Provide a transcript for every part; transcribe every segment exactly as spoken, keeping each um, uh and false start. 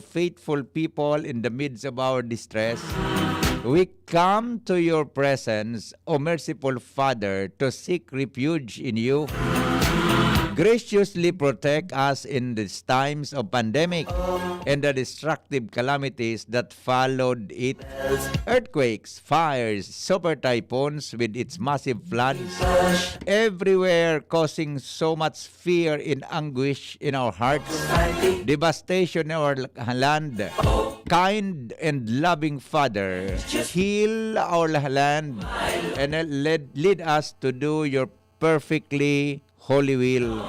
faithful people in the midst of our distress. We come to your presence, O merciful Father, to seek refuge in you. Graciously protect us in these times of pandemic and the destructive calamities that followed it. Earthquakes, fires, super typhoons with its massive floods everywhere, causing so much fear and anguish in our hearts, devastation in our l-, land. Kind and loving Father, heal our land and lead, lead us to do your perfectly holy will.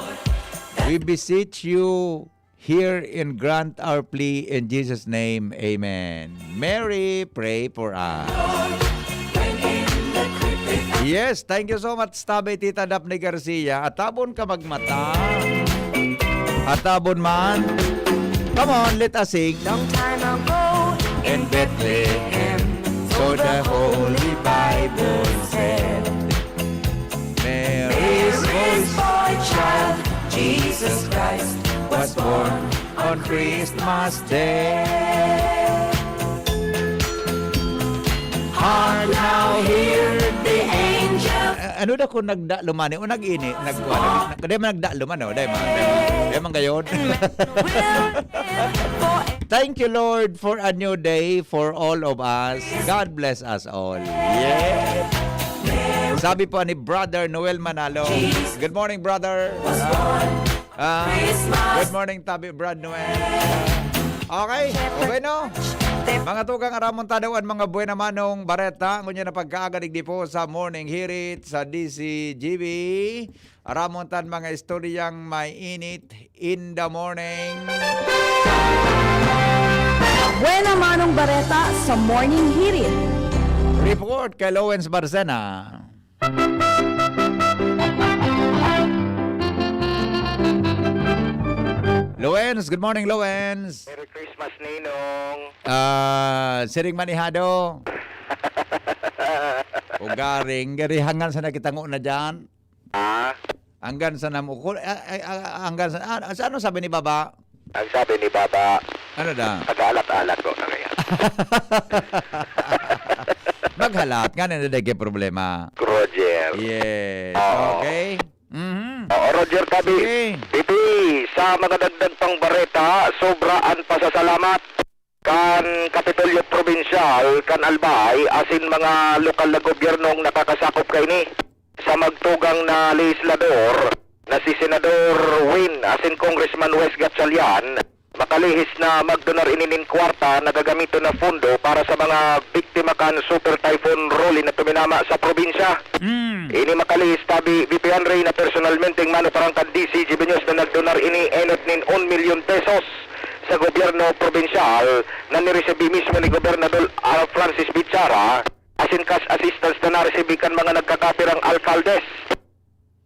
We beseech you, hear and grant our plea in Jesus' name. Amen. Mary, pray for us. Yes, thank you so much, Tabi, Tita Daphne Garcia. Atabon ka magmata. Atabon man. Come on, let us sing. Long time ago in Bethlehem, so the Holy Bible said, Mary's boy child, Jesus Christ, was born on Christmas Day. Hark now, hear the angels. A-, ano daw kung nagdalo man, eh, o nag-ini, nagkuha, nag-, dai man nagdalo man, oh, dai man, dai man, dai man gayon. Thank you, Lord, for a new day for all of us. God bless us all. Yeah. Sabi po ni Brother Noel Manalo. Good morning, brother. Ah, ah, good morning, Tabi, Brad Noel. Okay, bueno. Mga tugang, aramon ta daw an mga buena manong bareta. Ngunyan na pagkaaga digdi po sa Morning Hirit sa D C G B. Aramon tan mga istoryang mainit in the morning. Buena manong bareta sa Morning Hirit. Report kay Lowens Barcena. Lowens, good morning, Lowens. Merry Christmas, Ninong. Ah, siring manihado. Ugaring, gari hanggang sa nakita na dyan. Ah? Hanggang sa namu-, kul-, ah, ah, ah, hanggang sa, ah, sa ano sabi ni Baba? Ang sabi ni Baba, Ano da? "Pag-alat-alat ko na kaya." Maghalat, nga na nagay problema. Roger. Yes. Oo. Okay. Mhm. Oo, Roger Tabi. Sige. Pipi, sa mga dagdag pang bareta, sobra an pasasalamat kan Kapitolyo Probinsyal kan Albay asin mga lokal na gobyernong nakakasakop kaini. Sa magtugang na lehislador na si Senador Win asin Congressman Wes Gatchalian, makalihis na magdonar ini nin kwarta na gagamiton na pondo para sa mga biktima kan Super Typhoon Rolly na tuminama sa probinsya. Mm. Ini makalihis tabi, V P Henry, na personalmenteng manukarang kan D C G B News na nagdonar ini enot nin un milyon pesos sa gobyerno probinsyal na niresibi mismo ni Gobernador, ah, Francis Bichara, asin cash assistance na naresibi kan mga nagkakapirang alkaldes.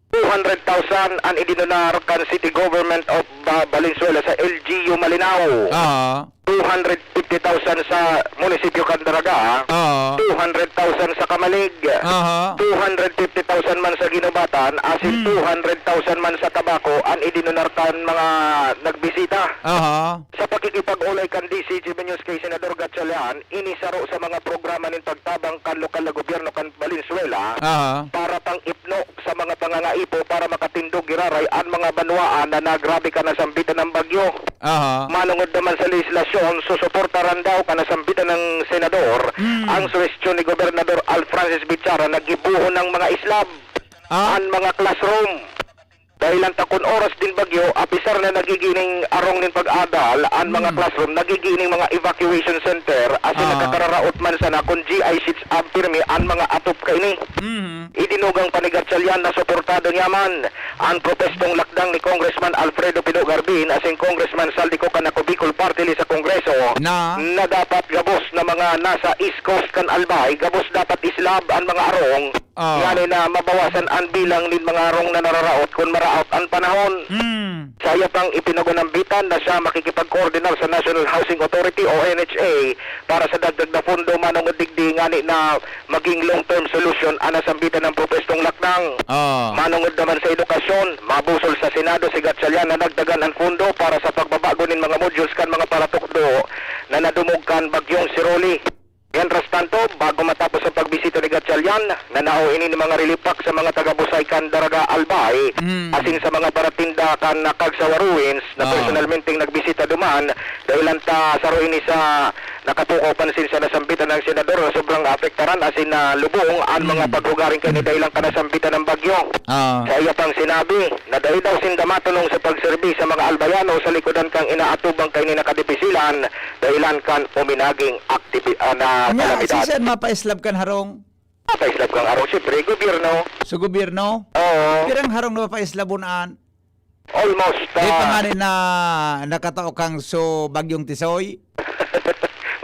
Two hundred thousand an idinunar kan City Government of Ba-, Valenzuela sa L G U Malinao. Aha. Two hundred fifty thousand sa munisipyo kan Daraga. Aha. Two hundred thousand sa Camalig. Aha. Two hundred fifty thousand man sa Guinobatan, asin Hmm. two hundred thousand man sa Tabaco an idinunar kan mga nagbisita. Aha. Sa pakikipag-olay kan D C G B News kay Senador Gatchalian, ini saro sa mga programa nin pagtabang kan lokal na gobyerno kan Valenzuela Aha. para pang-ipno sa mga pangangaipo para makatindog giraray an mga banwaan na nagrabe kan nasambitan ng bagyo. Aha. Manongod naman sa lehislasyon, susuportaran daw kan nasambitan ng senador Mm. ang suhestyon ni Gobernador Alfrancis Bichara na gibohon ng mga slab Ah. an mga classroom. Dahil lang ta kun oras din bagyo, apisar na nagigin ning arong nin pag-adal an mga Hmm. classroom, nagigin ning mga evacuation center, asin Ah. nakakararaot man sana kun G I sheets ang pirmi an mga atop kaini. Mhm. Idinugang pa ni Gatchalian na suportado niya man an propestong lakdang ni Congressman Alfredo Pido Garbin asin Congressman Saldico Canaco Bicol Party List sa Kongreso Na? na dapat gabos na mga nasa East Coast kan Albay, gabos dapat slab an mga arong Ah. ngani na mabawasan an bilang nin mga arong na nararaot kun maraot an panahon. Hmm. Saya pang ipinagunambitan na siya makikipagkoordinar sa National Housing Authority o N H A para sa dagdag na pondo manongod digdi ngani na maging long-term solution an nasambitan ng propestong lakdang. Ah. Manongod naman sa edukasyon, mabusol sa Senado si Gatchalian na dagdagan an pondo para sa pagbabago nin mga modules kan mga paratukdo na nadumog kan Bagyong Siroli. Mientras tanto, bago matapos ang pagbisita ni Gatchalian, nanao ini ni mga relief pack sa mga taga-Busay kan Daraga, Albay, Mm. asin sa mga paratinda kan Cagsawa Ruins na Ah. personalmenteng nagbisita duman, dahilan ta saro ini sa nakapukaw pansin sa nasambitan ng senador na sobrang apektaran asin na lubong an mga Mm. paglugaring kaini Mm. dahilan kan nasambitan ng bagyo. Ah. Sa iya pang sinabi, na dai daw sinda matunong sa pagserbi sa mga Albayano sa likodan kan inaatubang kaini na kadipisilan, dahilan kan uminaging aktibi-, ah, na Nya, kalamidad. Siisay an mapaislab kan harong? Mapaislab kan harong, siyempre, gobyerno. Sa gobyerno? Oo. Pirang harong na mapaislabon an? Almost, Di pa ah, nga rin na nakatao kang so Bagyong Tisoy?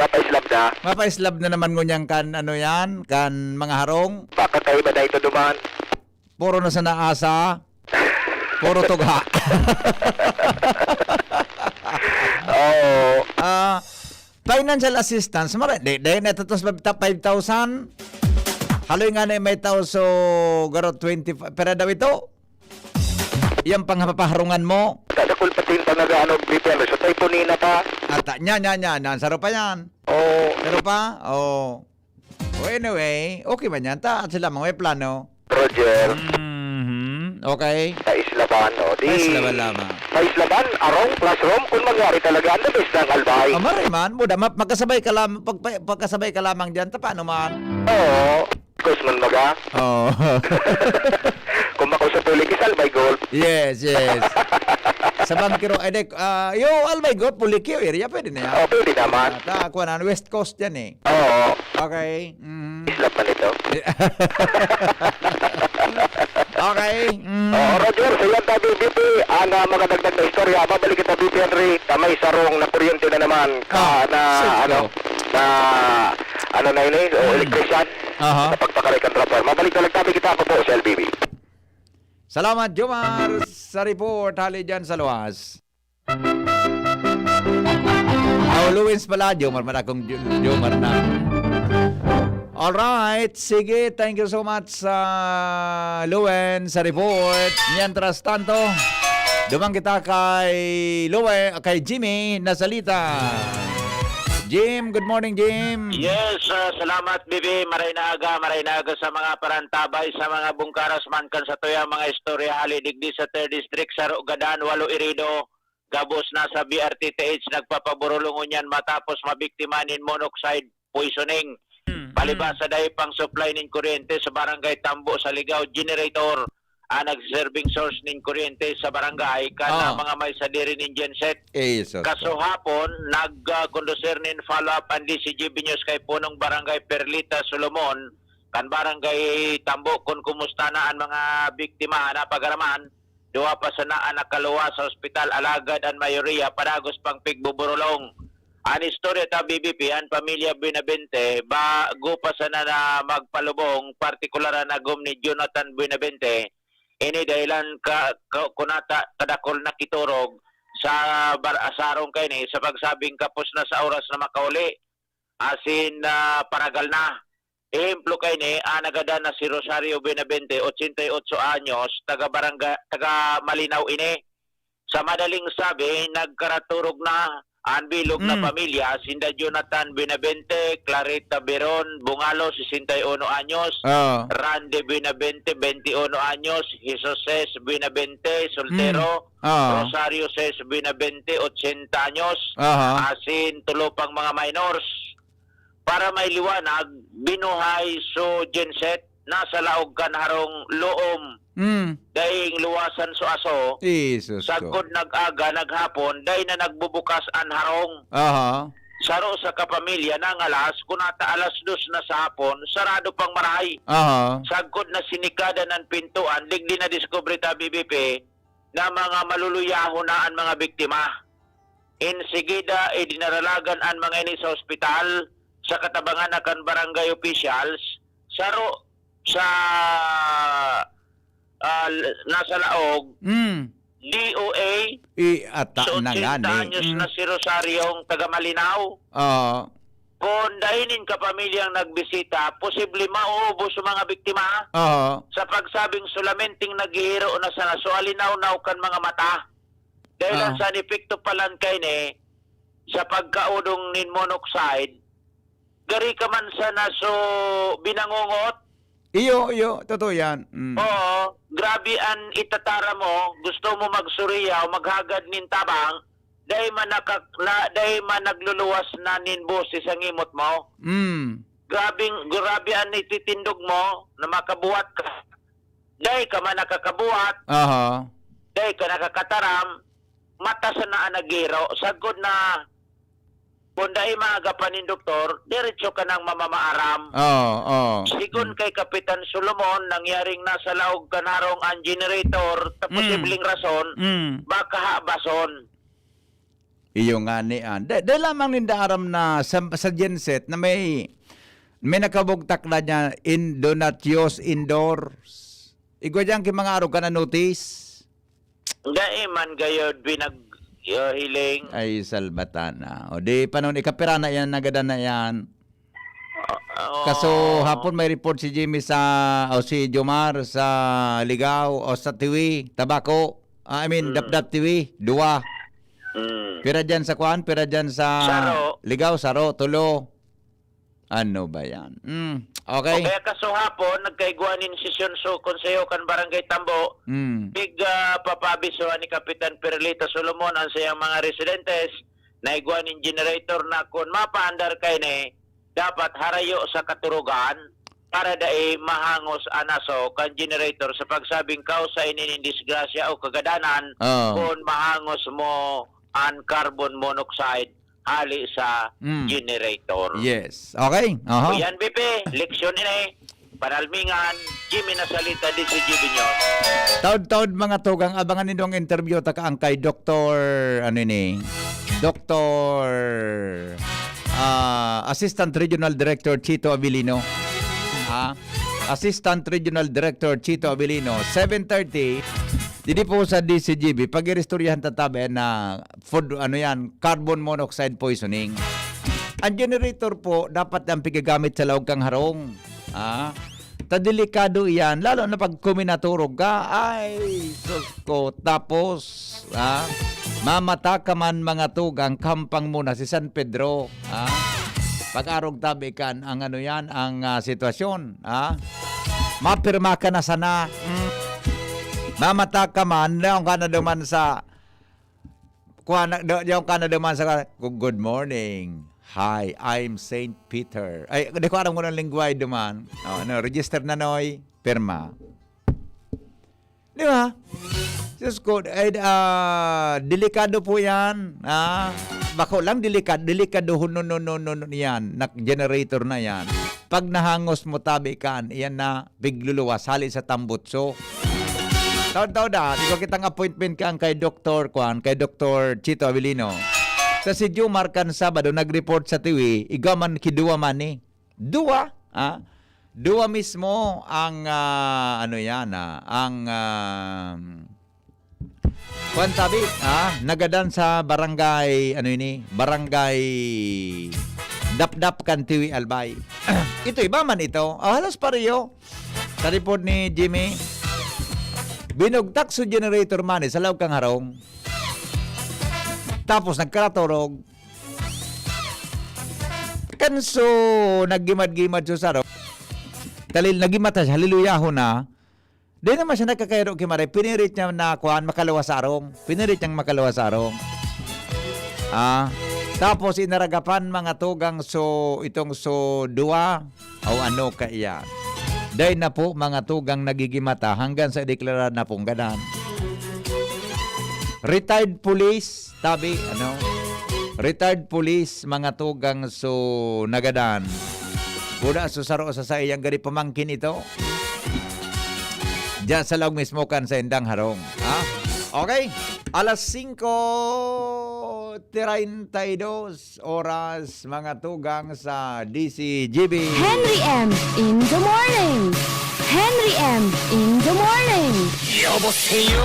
Mapaislab na. Mapaislab na naman ngunyan kan, ano yan, kan mga harong? Baka kaiba na ito duman. Puro na sana asa. Puro tugha. Oo. Ah, financial assistance, mara-, di, di, natatos ba ta five thousand? Haloy nga na may tao, so, garo twenty-five, pera daw ito? Yang panghapaharungan mo? Sa, sa kulpatin pa nag-ano, B P M, so, tayo po nina pa. Ata, nya, nya, nya, nya, saro pa yan. Oo. Saro pa? Oo. O, anyway, okay man yan. Ta, sila mga may plano. Roger. Mhm. Okay. Sa Islaban, o. Di, Sa Islaban lamang. Sa Islaban, arong, classroom, kung mangyari talaga, ang the best ng Albay. Ah, maray man. Muda, ma-, magkasabay ka lam-, pag-, pagkasabay ka lamang dyan, ta paano man? Oo. Kusman baga? Oo. Kung bako sa Pulikis, Albay Golf. Yes, yes. Sa Bangkiro, eh, dek, ah, yo, Albay Golf, Pulikio area, pwede na yan. Oh, pwede naman. Ah, ta, kuwan, ano, West Coast yan eh. Oo. Okay. Mhm. Isla pa nito. Okay. Mm. Oo, Roger, sa yan tabi, B P, ang, ah, mga dagdag na istorya. Babalik kita, B P Henry, sa may sarong na kuryente na naman. Ka, Ah, na, sus ko. Ano, na, ano na yun eh, o Mm. electrician, Aha. sa pagpakaray kan transfer. Mabalik na lang tabi kita, ako po, si L B B. Salamat, Jomar, sa report. Hali dyan sa luwas. Aw, Luwins pala, Jomar man akong Ju-, Jomar na. Alright, sige, thank you so much sa Luwins sa report. Mientras tanto, duman kita kay Luwe-, kay Jimmy na salita. Jim, good morning, Jim. Yes, ah, salamat, B B. Maray na aga, maray na aga sa mga parantabay, sa mga bungkaras man kan satuyang mga istorya hali digdi sa third District, saro gadan, walo irido. Gabos na sa B R T T H nagpapaburulong ngunyan matapos mabiktima nin monoxide poisoning. Mm, Palibasa mm. dai pang supply nin kuryente sa barangay Tambo sa Ligao, generator ang nagsiserbing source nin kuryente sa barangay kan Ah. mga may sadiri nin genset. Eh, sus. Kaso hapon, nag, ah, kondusir nin follow-up ang D C G B News kay punong barangay Perlita Solomon, kan barangay Tambo, kun kumusta na ang mga biktima na pagaraman. Duwa pa sana an nakaluwas sa ospital, alagad an mayoriya padagos pang pigbuburulong. An istorya ta, B B P, an pamilya Buenavente, bago pa sana na magpalubong, partikular an agom ni Jonathan Buenavente, ini dahilan ka, ka, kunata kadakol na kitorog sa bar-, sa harong kaini sa pagsabing kapos na sa oras na makauli, asin, ah, paragal na. Ehemplo kaini, an nagadan na si Rosario Benavente, ochenta y ocho anyos, taga barangay, taga Malinaw ini. Sa madaling sabi, nagkaraturog na an bilog na Mm. pamilya, sinda Jonathan Benavente, Clarita Beron Bungalo, sesenta y uno anyos, Oo. Randy Benavente, veintiuno anyos, Jesus Ses Benavente, soltero, Mm. Oo. Rosario Ses Benavente, ochenta anyos, Aha. asin tulo pang mga minors. Para may liwanag, binuhay so genset, nasa laog kan harong Loom. Mm. Daing luwasan so aso, Jesus ko. Sagkod nag-aga, naghapon, dai na nagbubukas an harong. Aha. Saro sa kapamilya nangalas, kunata alas dos na sa hapon, sarado pang marahay. Aha. Sagkod na sinikadan an pintuan, digdi nadiskubre ta, B B P, na mga maluluyahon na an mga biktima. Enseguida, idinaralagan an mga ini sa ospital sa katabangan na kan barangay officials, saro sa, ah, l-, nasa laog, Mm. D O A, I, ata so, na nga ochenta ni. anyos Mm. na si Rosario, taga Malinaw. Oo. Kun dai nin kapamilyang nagbisita, posible mauubos ang mga biktima Oo. sa pagsabing solamenteng naghihiro na sana, so alinaw-naw kan mga mata. Dahil lang Ah. sa epekto palan kaini, sa pagkaodong nin monoxide, gari ka man sana so binangungot. Iyo, iyo, totoo yan. Mm. Oo, grabe an itataram mo, gusto mo magsuriyaw, maghagad nin tabang, dai man naka-, na, dai man nagluluwas na nin boses ang imot mo. Mm. Grabing, grabe an ititindog mo na makabuhat ka. Dai ka man nakakabuhat, Aha. dai ka nakakataram, mata sana an nagiro. Sagkod na, kung dai maaga pa nin doktor, diretso ka nang mamamaaram. Oo, oo. Sigon Mm. kay Kapitan Solomon, nangyaring nasa laog kan harong an generator, ta Mm. posibleng rason, Mm. baka habason. Iyo ngani, ah. Da-, dai lamang ninda aram na sa, sa genset na may, may nakabugtak na niya, in, "Do not use indoors." Igwa diyan ki mga arog ka na notice. Dai man gayod pinag-, yo, hiling. Ay, salbatana. O di, panon, ikapira na yan, nagadan na yan. Oo. Kaso hapon may report si Jimmy sa, o si Jomar sa Ligao o sa Tiwi, Tabaco. Ah, I mean, Mm. Dapdap Tiwi, duwa. Mm. Pira dyan sa kwan, pira dyan sa Saro. Ligao, saro, tulo. Ano ba yan? Mm, okay. O kaya kaso hapon, nagkaigwa nin sesyon sa Konseho kan Barangay Tambo. Mm. Pig, ah, papaabisohan ni Kapitan Perlita Solomon ang sayang mga residentes na igwa nin generator na kun mapaandar kaini, dapat harayo sa katurugan para dai mahangos an aso kan generator sa pagsabing kausa ini nin disgrasya o kagadanan Oo. kun mahangos mo an carbon monoxide hali sa Mm. generator. Yes. Okay. Aha. O yan, B P, leksyon ini. Panalmingan, Jimmy Nasalita, D C G B News. Taod-taod, mga tugang, abangan nindo ang interview taka ang kay Doktor, ano ini? Doktor, ah, Assistant Regional Director Chito Abilino. Ah, Assistant Regional Director Chito Abilino, seven thirty. Didi po sa D C G B, pag-iristoryahan tatabi na food, ano yan, carbon monoxide poisoning. Ang generator po, dapat ang pigagamit sa laog kang harong. Ah, ta delikado iyan, lalo na pag kuminaturog ka. Ay, sus ko. Tapos, ah, mamata ka man, mga tugang, kampang mo na si San Pedro. Ah, pag-arog tabi kan ang ano yan, ang, ah, sitwasyon. Ah, mapirma ka na sana. Mm. Mamata ka man, daon ka na duman sa, kuha na, da-, daon ka na duman sa, "Good morning. Hi, I'm Saint Peter." Ay, di ko aram kung anong lingwahe duman. Oh, ano, register na, Noy. Pirma. Di ba? Diyos ko, ay, ah, delikado po yan. Ah, bako lang delikado, delikado, no, no, no, no, no, yan. Nak-, generator na yan. Pag nahangos mo, tabi kan, iyan na, pigluluwas, hali sa tambutso. Taon-taon na, ikaw kitang appointment ka ang kay Doktor Kwan, kay Doktor Chito Avelino. Sa si Jomar kan Sabado, nag-report sa Tiwi, igwa man, kiduwa man eh. Duwa, ah, duwa mismo ang, ah, ano yan, ah, ang, ah, Kwan tabi, ah, nagadan sa barangay, ano ini? Barangay Dapdap kan Tiwi, Albay. Ito, iba man ito. Oh, halos pareho. Sa report ni Jimmy, binugtak sa generator man, eh, sa laog kang harong. Tapos nagkaratorog. Kanso, naggimad-gimad sa saro. Talil, nagimata siya, haleluyaho na. Di naman siya nagkakairo ki Maray. Pinirit niya na, kuwan, makaluwas sa arong. Pinirit niyang makaluwas sa arong. Ah, tapos inaragapan mga tugang so, itong so duwa. O ano kaya? Dai na po mga tugang nagigimata hanggang sa deklarar na pong gadan. Retired police, tabi, ano? Retired police, mga tugang so nagadan. Buda so saro sa saiyang gari pamangkin ito. Diyan sa laog mismo kan sa indang harong. Ha? Okay? Alas singko treinta y dos oras, mga tugang sa D C G B. Henry M in the morning. Henry M in the morning. 여보세요.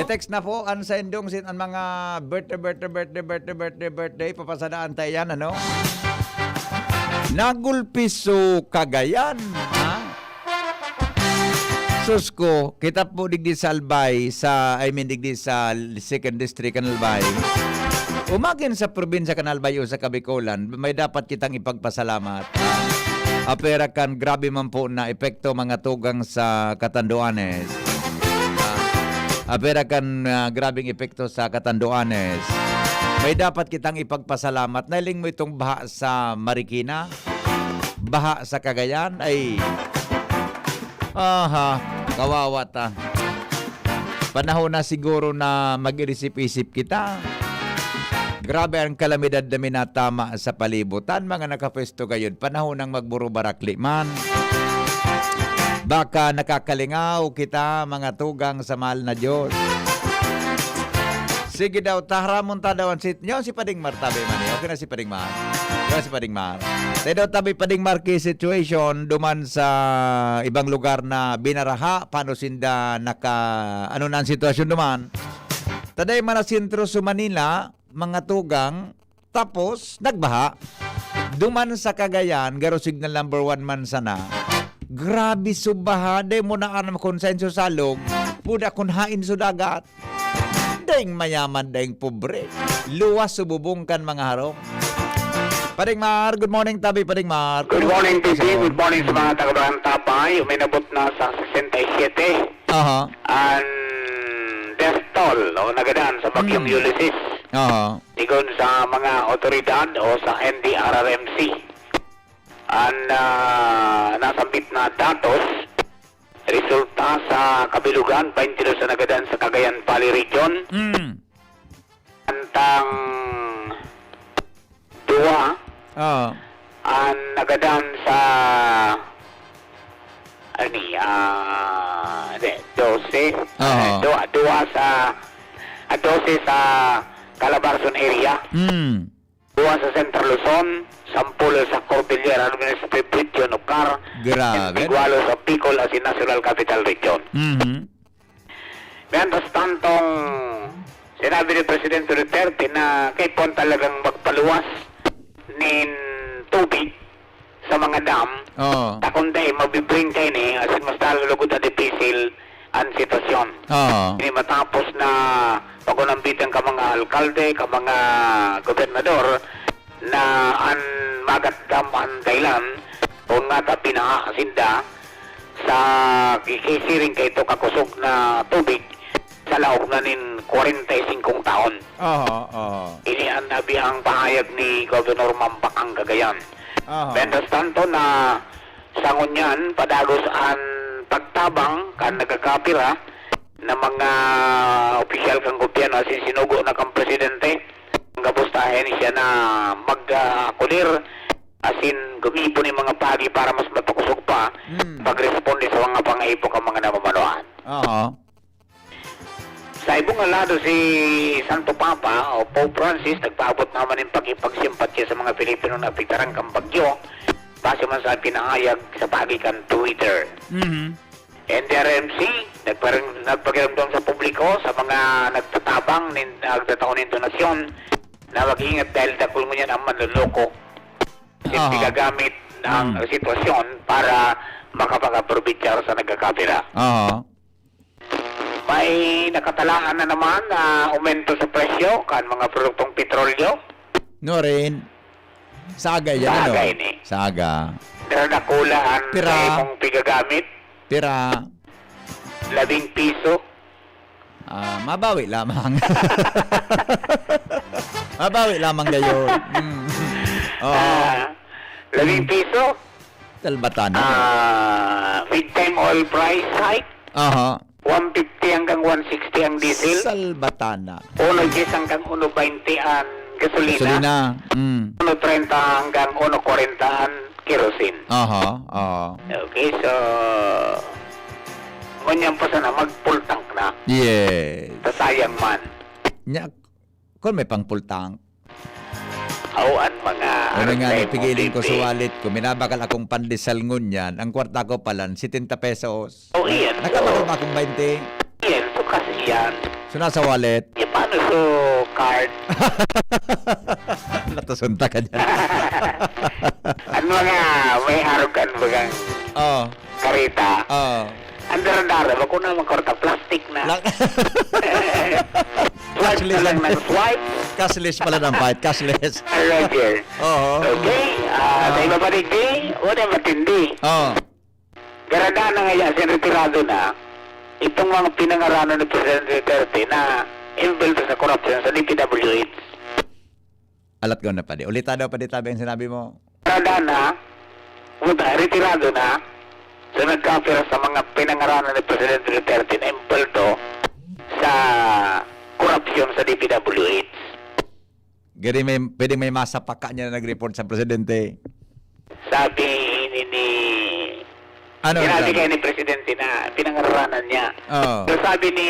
I-text na po ang sa indong sin ang mga birthday, birthday, birthday, birthday, birthday, birthday. Papasadaan tayo yan, ano? Nagulpi so Cagayan, ha? Diyos ko, kita po digdi sa Albay, sa, I mean, digdi sa Second District kan Albay. Umagin sa probinsya kan Albay o sa Kabikolan, may dapat kitang ipagpasalamat. Apera kan grabe man po na epekto, mga tugang, sa Catanduanes. Ah, apera kan, ah, grabeng epekto sa Catanduanes. May dapat kitang ipagpasalamat. Nailing mo itong baha sa Marikina, baha sa Cagayan, ay, aha, kawawa ta. Panahon na siguro na mag-irisip-isip kita. Grabe ang kalamidad na minatama sa palibot. An mga nakapwesto gayod, panahon nang magburubarakli man. Baka nakakalingaw kita, mga tugang sa mahal na Diyos. Sige daw, taharamon ta daw an sit-, nyo si Pading Mar tabi man, eh. Okay na si Pading Mar. Okay na si Pading Mar. Tayo daw tabi Pading Mar ki situation duman sa ibang lugar na binaraha, paano sinda naka, ano na ang sitwasyon duman? Taday man na sentro sa Manila, mga tugang, tapos nagbaha. Duman sa Cagayan, garo signal number one man sana. Grabe so baha, dai mo na aram kung saen so salog, puda kung haen so dagat. Daing mayaman, daing pobre. Luwas so bubong kan mga harong. Pading Mar, good morning, tabi, Pading Mar. Good morning, T C. Good morning sa mga taga Barangay Tapay. Uminabot na sa sesenta y siete Aha. ang death toll o nagadan sa Bagyong Hmm. Ulysses. Aha. Sigon sa mga otoridad o sa N D R R M C, ang, ah, nasambit na datos resulta sa kabilugan, baynte dos na nagadan sa Cagayan Valley Region. Mm. Antang duwa Oo. ang nagadan sa, ano ni, ah, hindi, dose. Oo. Eh, duwa, duwa sa, ah, dose sa Calabarzon area. Mm. Duwa sa Central Luzon, sampulo sa Cordillera Administrative Region o CAR, Grabe, and tigwalo sa Bicol asin National Capital Region. Mhm. Mientras tantong, sinabi ni Presidente Duterte na kaipuhan talagang magpaluwas nin tubig sa mga dam, Oo. ta kun dai, mabibring kaini, asin mas lalo lugod na dipisil an sitwasyon. Oo. Ini matapos na pag-unambitan ka mga alkalde, ka mga gobernador, na an Magat Dam an dahilan kun ngata binaha sinda sa ki-, kisiring kaito kakusog na tubig sa laog na nin kwarenta y singkong taon. Oho, oho. Ini an nabihang pahayag ni Governor Mambakang Cagayan. Oho. Mientras tanto na sa ngunyan, padagos an pagtabang kan nagkakapira na mga opisyal kan gobyerno asin sinugo na kan presidente. Ang gabos ta, ahensya na mag, ah, kulir asin gumibo nin mga paagi para mas matukosog pa Hmm. pagresponde sa mga pangaipo kan mga namamanuan. Oo. Sa ibong lado, si Santo Papa o Pope Francis nagpaabot naman nin pakikipagsimpatya sa mga Pilipinong naapektaran kan bagyo, base man sa pinahayag sa paagi kan Twitter. Mhm. N D R M C nagparang-, nagpakiramdam sa publiko, sa mga nagtatabang nin, nagtatao nin donasyon, na mag-ingat dahil dakul ngunyan ang manloloko. Aha. Pigagamit ang Hmm. sitwasyon para makapag-aprovechar sa nagkakapira. Aha. May nakatalaan na naman na aumento sa presyo kan mga produktong petrolyo. Nuarin. Sa aga yan, Sa ano? aga ini. Sa aga. Pero dakula an Pira. sa imong pigagamit. Pira. Labing piso. Ah, mabawi lamang. Mabawi lamang gayon. Mm. Oo. Ah, labing Mm. piso. Salbatan na. Ah, big time oil price hike. Aha. One fifty hanggang one sixty ang diesel. Salbatana. Uno dies hanggang uno baynte ang gasolina. Gasolina. Mm. Uno treinta hanggang uno kwarenta ang kerosene. Aha, aha. Okay, so, ngunyan pa sana mag-full tank na. Yes. Sayang man. Nya, kun may pang full tank, Aw, an mga Ano nga, sa imo, pigiling ko sa wallet ko, minabakal akong pandesal ngunyan. Ang kwarta ko palan, setenta pesos. Oh, iyan. Nakabakal ba akong baynte? Iyan, so kasi iyan. So, nasa wallet? E, paano so card? Natusunta ka dyan. An mga may arog kan bagang Oh. kareta. Oh. Ang dara-dara, bako na mga kwarta, plastic na. Lang. Swipe na Cashless lang lang. ng swipe. Cashless pala ng fight, cashless. Ah, Roger. Oo. Okay, ah, sa Ah. iba pa digdi, wala matindi. Oo. Garada na nga yan, sin retirado na. Itong mga pinangaranan ni Presidente Duterte na involved sa corruption sa D P W H. Alat ko na, padi. Ulita daw, padi, tabi ang sinabi mo. Retirado na, puta, retirado na. So, nagkapira sa mga pinangaranan ni Presidente Duterte na impulto sa korupsyon sa D P W H. Gari may, pwedeng may masapaka niya na nag-report sa presidente. Sabi ni, ni Ano, Sinabi ano? kayo ni Presidente na pinangaranan niya. Oo. So, sabi ni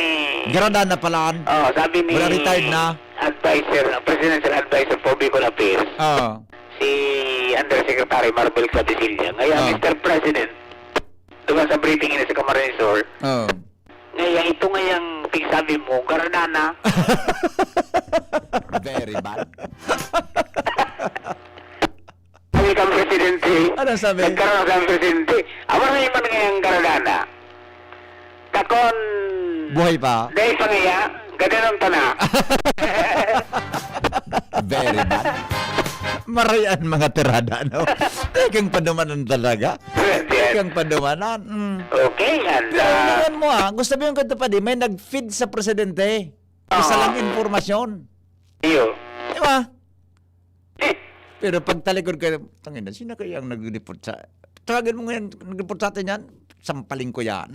Garada na pala. Oh, sabi ni Wala, retired na. Advisor, Presidential Advisor for Bicol Affairs. Oo. Si Undersecretary Marvel Cabecilla. Ngayon, Oh. Mister President, diba sa briefing ini sa Camarines Sur, Oh. ngayon, ito ngayang pigsabi mo, Garada na. Very bad. Sabi kang presidente. Ano sabi? Nagkaroon kang presidente. Awa na man ngayang Garada na. Takon. Buhay pa? Dahil pa ngaya, gadanon pa na. Very bad. Marayan mga tirada, no? Tekang padumanan talaga. Yes. Tekang padumanan. Mm. Okay, and, Pero ah, tingnan mo, ah, gusto mo yung kanta pa, di? May nag-feed sa presidente. Isa Oo. lang impormasyon. Iyo. Di ba? Eh. Pero pagtalikod ka, "Tangina, sino kaya ang nag-report sa, tawagin mo ngayon, nag-report sa atin yan? Sampalin ko yan."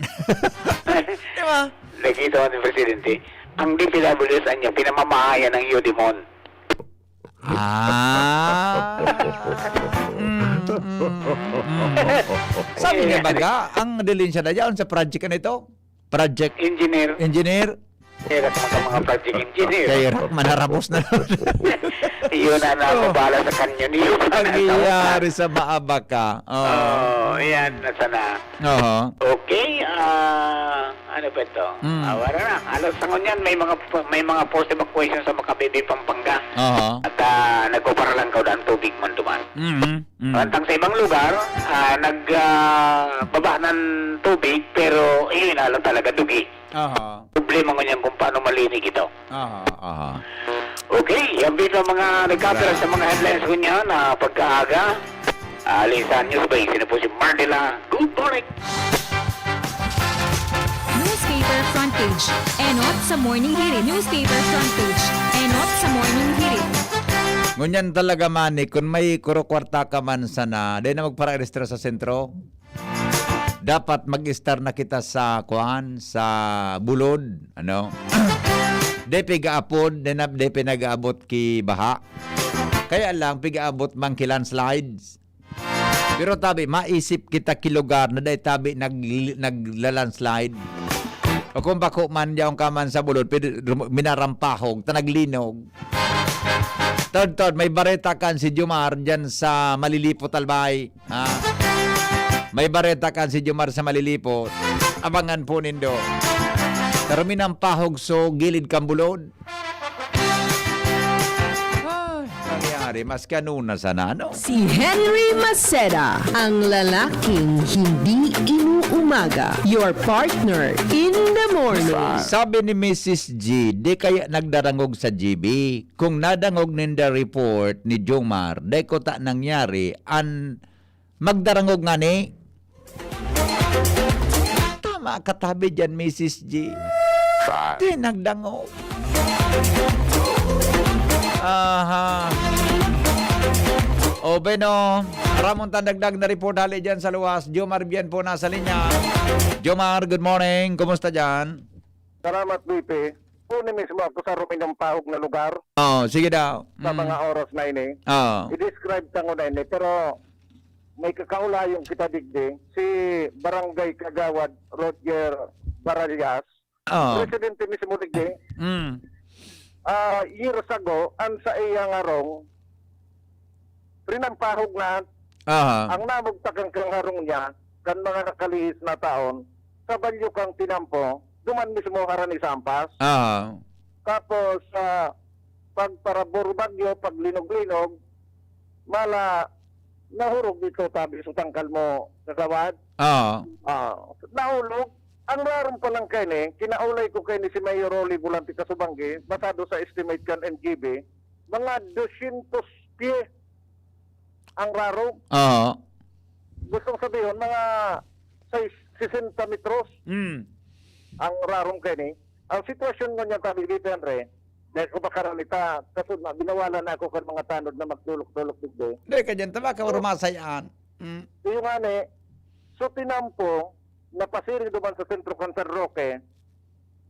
Di ba? Nakita ko ni Presidente, ang D P W S niya, pinamamahayan ng Eudimon. Ah. Mm, mm, mm. Sabi niya, baga, ang dilin siya na dyan sa project na ito. Project Engineer. engineer. Kaya ka mga, mga project engineer. Kaya rak, manarabos na. Yun na Oh. nababala sa kanyo niyo. Ang nangyayari sa Maabaca. Oo. Oh, yan. Nasa na. Oo. Okay, ah, ano ba ito? Mm. Ah, wala na. Alas sa ngunyan, may mga, may mga forced evacuation sa Macabebe, Pampanga. Oo. At, ah, nagpaparalan ka ang tubig man duman. Mm-hmm. Mm. Mantang sa ibang lugar, ah, nag, ah, baba ng tubig, pero iyon na lang talaga, dugi. Aha. Problema ngunyan kung paano malinig ito. Aha, aha. Okay, yan po ang mga nagkapira Right. sa mga headlines ngunyan na pagkaaga. Ah, Alisa News Base, sino po si Martela? Good morning! Newspaper front page. Enot sa Morning Hirit. Newspaper front page. Enot sa Morning Hirit. Ngunyan talaga, Manny, kung may kuro-kwarta ka man sana, dahil na magpararehistro sa sentro, dapat mag-start na kita sa, kuan, sa bulod, ano? Di pigaapod, di na, di pinag-aabot ki baha. Kaya lang, pigaabot man ki landslides. Pero tabi, maisip kita ki lugar na dai tabi nag-, nagla-landslide. O kung bako man, yaon ka man sa bulod, pwede rum-, minarampahog, ta naglinog. Tod, tod, may bareta kan si Jomar dyan sa Malilipot, Albay. Ha? May bareta kan si Jomar sa Malilipot. Abangan po nindo. Pero minampahog so gilid kan bulod. Ay, nangyari. Mas kanuna sana, ano? Si Henry Maceda, ang lalaking hindi inuumaga. Your partner in the morning. Sabi ni Missus G, di kaya nagdarangog sa G B. Kung nadangog ninda report ni Jomar, dai ko ta nangyari an magdarangog ngani. Tama ka tabi dyan, Missus G. Sa- Di nagdangog. Aha. O, bueno, ramon tandagdag na report hali dyan sa luwas. Jomar Bien po nasa linya. Jomar, good morning. Kumusta dyan? Salamat, B P. Kunin mismo ako sa ruminampahog na lugar Oh, sige daw. sa Mm. mga oras na ini. Oh. I-describe ta ngunyan ini, pero may kakaulayon kita digdi. Si Barangay Kagawad Roger Barallas, Oh. presidente mismo digdi. Mm. Ah, years ago, ang sa iyang harong, rinampahog na Aha. ang namugtak ang kang harong niya, kan mga nakalihis na taon, sa balyo kang tinampo, duman mismo harani sa ampas. Aha. Tapos, sa pagparabor bagyo, paglinog-linog, mala, nahurog dito, tabi, sa tangkal mo, sa sawad. Oo. Ah, nahulog. Ang rarom pa lang kaini, kinaulay ko kaini si Mayor Rolly Volante Kasubanggi, basado sa estimate kan N G B, mga dosyentos pye ang rarom. Oo. Gustong sabihon, mga sais-, sesenta metros Mm. ang rarom kaini. Ang sitwasyon ngunyan, tabi dito, Henry, dahil ko bakaran ita, kasud na, binawalan na ako kan mga tanod na magdulok-dulok digdi. Dai ka dyan, tama ka, So, urumasay an. Mm. Iyo nga ni, so tinampo, napasiring duman sa sentro kan San Roque,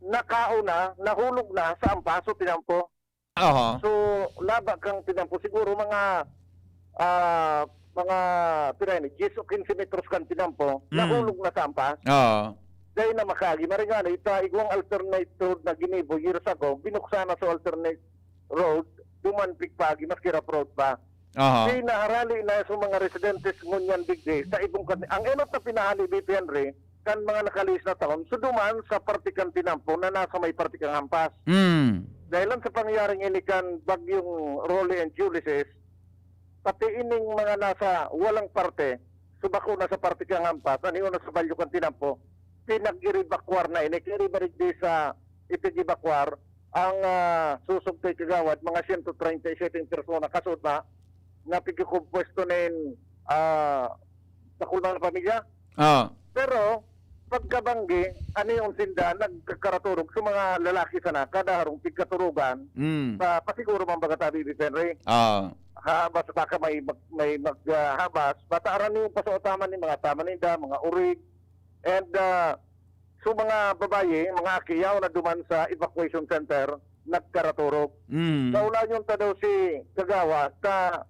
nakaon na, nahulog na sa ampas, so tinampo. Aha. So, laba kang tinampo, siguro mga, ah, mga, pira ni, diyes o kinse metros kan tinampo, Mm. nahulog na sa ampas. Oo. Dai na makaagi. Maringani, ita, igwang alternate road na ginibo years ago, binuksan na sa alternate road, duman pigpagi, maski rough road pa. Aha. Pinaharali na sa mga residentes ngunyan digdi sa ibong kan-, ang enot na pinahali, B P Henry, kan mga nakalihis na taon, so duman sa parte kan tinampo na nasa may parte kan hampas. Mm. Dahil lang sa pangyaring ini kan Bagyong Rolly and Ulysses, pati ining mga nasa walang parte, so bako na sa parte kan hampas, ani una sa balyo kan tinampo, pinag-iribakwar na ini. Kaya riba digdi sa ipig-ibakwar, ang, ah, susog kay kagawad, mga siyento treinta y siyete persona, kasod na, na pigkukumpuesto nin, ah, dakul na pamilya. Ah. Pero, pagkabanggi, ano yung sinda, nagkakaraturog sa mga lalaki sana, kada harong pigkaturugan, Mm. pa, pasiguro man baga tabi, Henry. Ah. Ha, basta baka may mag-, may mag, ah, habas, basta aran yung pasotaman ni mga tama ninda, mga urig, and, ah, so mga babayi, mga aki, yaon na duman sa evacuation center, nagkaraturog. Mm. Sa una yun ta daw si Kagawa, sa,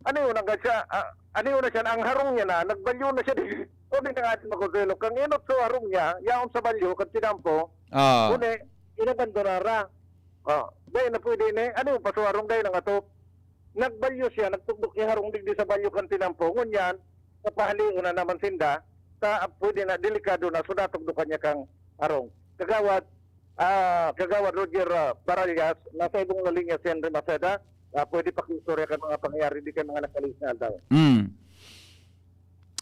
ano yun, hanggang siya, ah, ano yun na siya, ang harong niya na, nagbalyo na siya, di, o di na nga atin makonsuelo, kang inot so harong niya, yaon sa balyo, kan tinampo, Ah. kundi, inabandonara. Oh, dahil na pwede ni, ano yung pasuharong dahil ang atop? Nagbalyo siya, nagtugdok niya harong digdi sa balyo kan tinampo. Ngunyan, papahalion na naman sinda, ta pwede na, delikado na, so natugdokan niya kang harong. Kagawad, ah, Kagawad Roger, ah, Barallas, nasa ibong na linya si Henry Maceda, ah, pwede pakiistorya kan mga pangyayari di kan mga nakalihis na aldaw. Mm.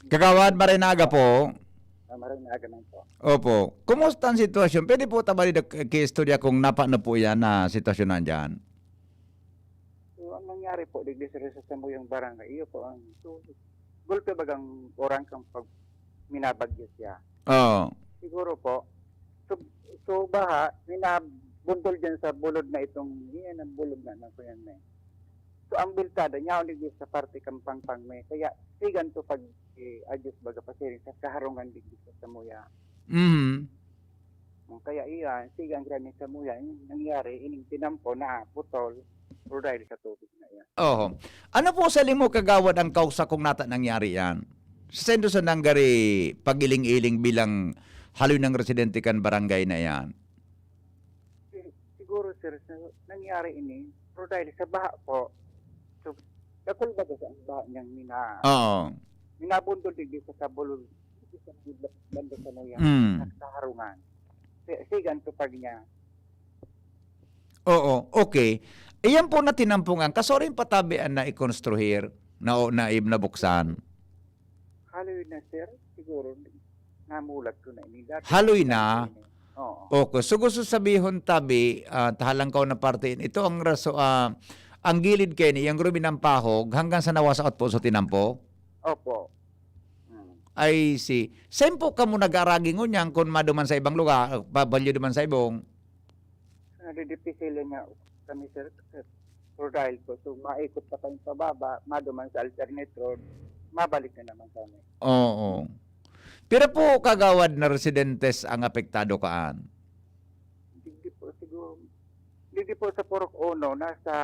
Kagawad, maray na aga po. Ah, maray na aga man po. Opo. Kumusta ang sitwasyon? Pwede po ta ba di-, kiistorya kung napano po yan na sitwasyon nandyan? So, ang nangyari po, digdi sa, sa Samuyang Barangay, iyo po ang, so, gulpe bagang orang kang pag minabagyo siya. Oo. Siguro po, so, so baha, minabundol dyan sa bulod na itong, yan ang bulod na, na kuyan na eh. So, ang bilkada, niya digdi sa parte kang Pangpang may, kaya sigan to pag, eh, adjust baga pasiring sa kaharungan digdi sa Samuya. Mhm. Kaya iyan, sige ang granit sa muya, yung nangyari, ining tinampo na putol, o dahil sa tubig na iyan. Oho. Ano po sa limo, Kagawad, ang kausa kung nata nangyari yan? Sendo sa nanggari pagiling-iling bilang haloy ng residente kan barangay na iyan? Si-, siguro, sir, sa nangyari ini, pero dahil sa baha po, so, dakul baga sa ang baha niyang mina-, Oo. minabundol digdi sa kabulol, digdi sa banda sa muya, Mm. nagkaharungan. Si-, sigan ko pag niya. Oo, okay. Iyan po na tinampungan, kasoring patabian na ikonstruhir, na, o na, nabuksan. Haloy na, sir. Siguro, namulat ko na ini. Dati Haloy na? Oo. Okay. So, gusto sabihon, tabi, ah, tahalang ka na parte, ito ang raso, ah, ang gilid kayo ni, yung ruminampahog, hanggang sa nawasaot po sa tinampo? Opo. Hmm. I see. Saan po kamo nag-aaragi ngunyan kung maduman sa ibang lugar, pabalyo duman sa ibong? Nadidipisilan nga kami, sir, sir. Pero dahil po, so, maikot pa kami pababa, maduman sa alternate road, mabalik na naman kami. Oo. Pira po kagawad na residentes ang apektado kaan? Digdi po, siguro, digdi po sa Purok Uno, nasa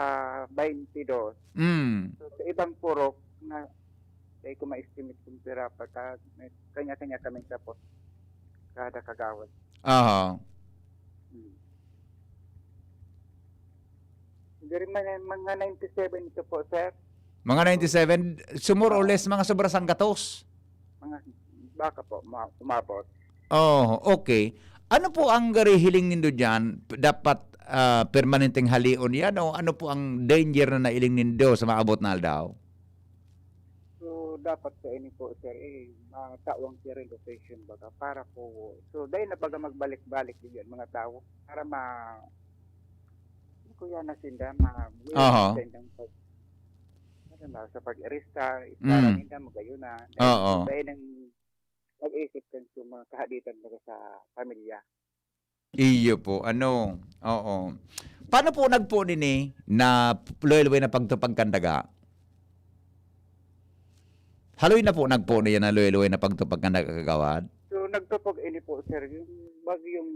baintidos. Mm. So, sa ibang purok, na, dahil ko ma-estimate kung pira pa, ta-, may kanya-kanya kaming tapos kada kagawad. Aha. Hmm. Diri man, mga ninety-seven ito po, sir. Mga ninety-seven, so more or Oo. less, mga sobra sanggatos? Mga baka po, ma-, umabot. Oh, okay. Ano po ang gari hiling nindo diyan? Dapat, ah, permanenteng halion yan o ano po ang danger na nailing nindo sa maabot na aldaw? So, Dapat sa ini po, sir, eh, matawang clearing operation baga para po. So, dahil na baga magbalik-balik din yan, mga tao, para ma-, kuya na sinda, ma-, Aha. Sindang pag-, ano na, sa pag-aresta, Oo. Ninda, magayon na. Oo. Dahil nang mag-isip kan sa mga kahaditan baga sa pamilya. Iyo po, ano, oo. Paano po nagpo nini na luway-luway na pagtupag kan daga? Haloy na po nagpo niya na luway-luway na pagtupag kan daga, kagawad? So, nagtupag ini po, sir, yung bagyong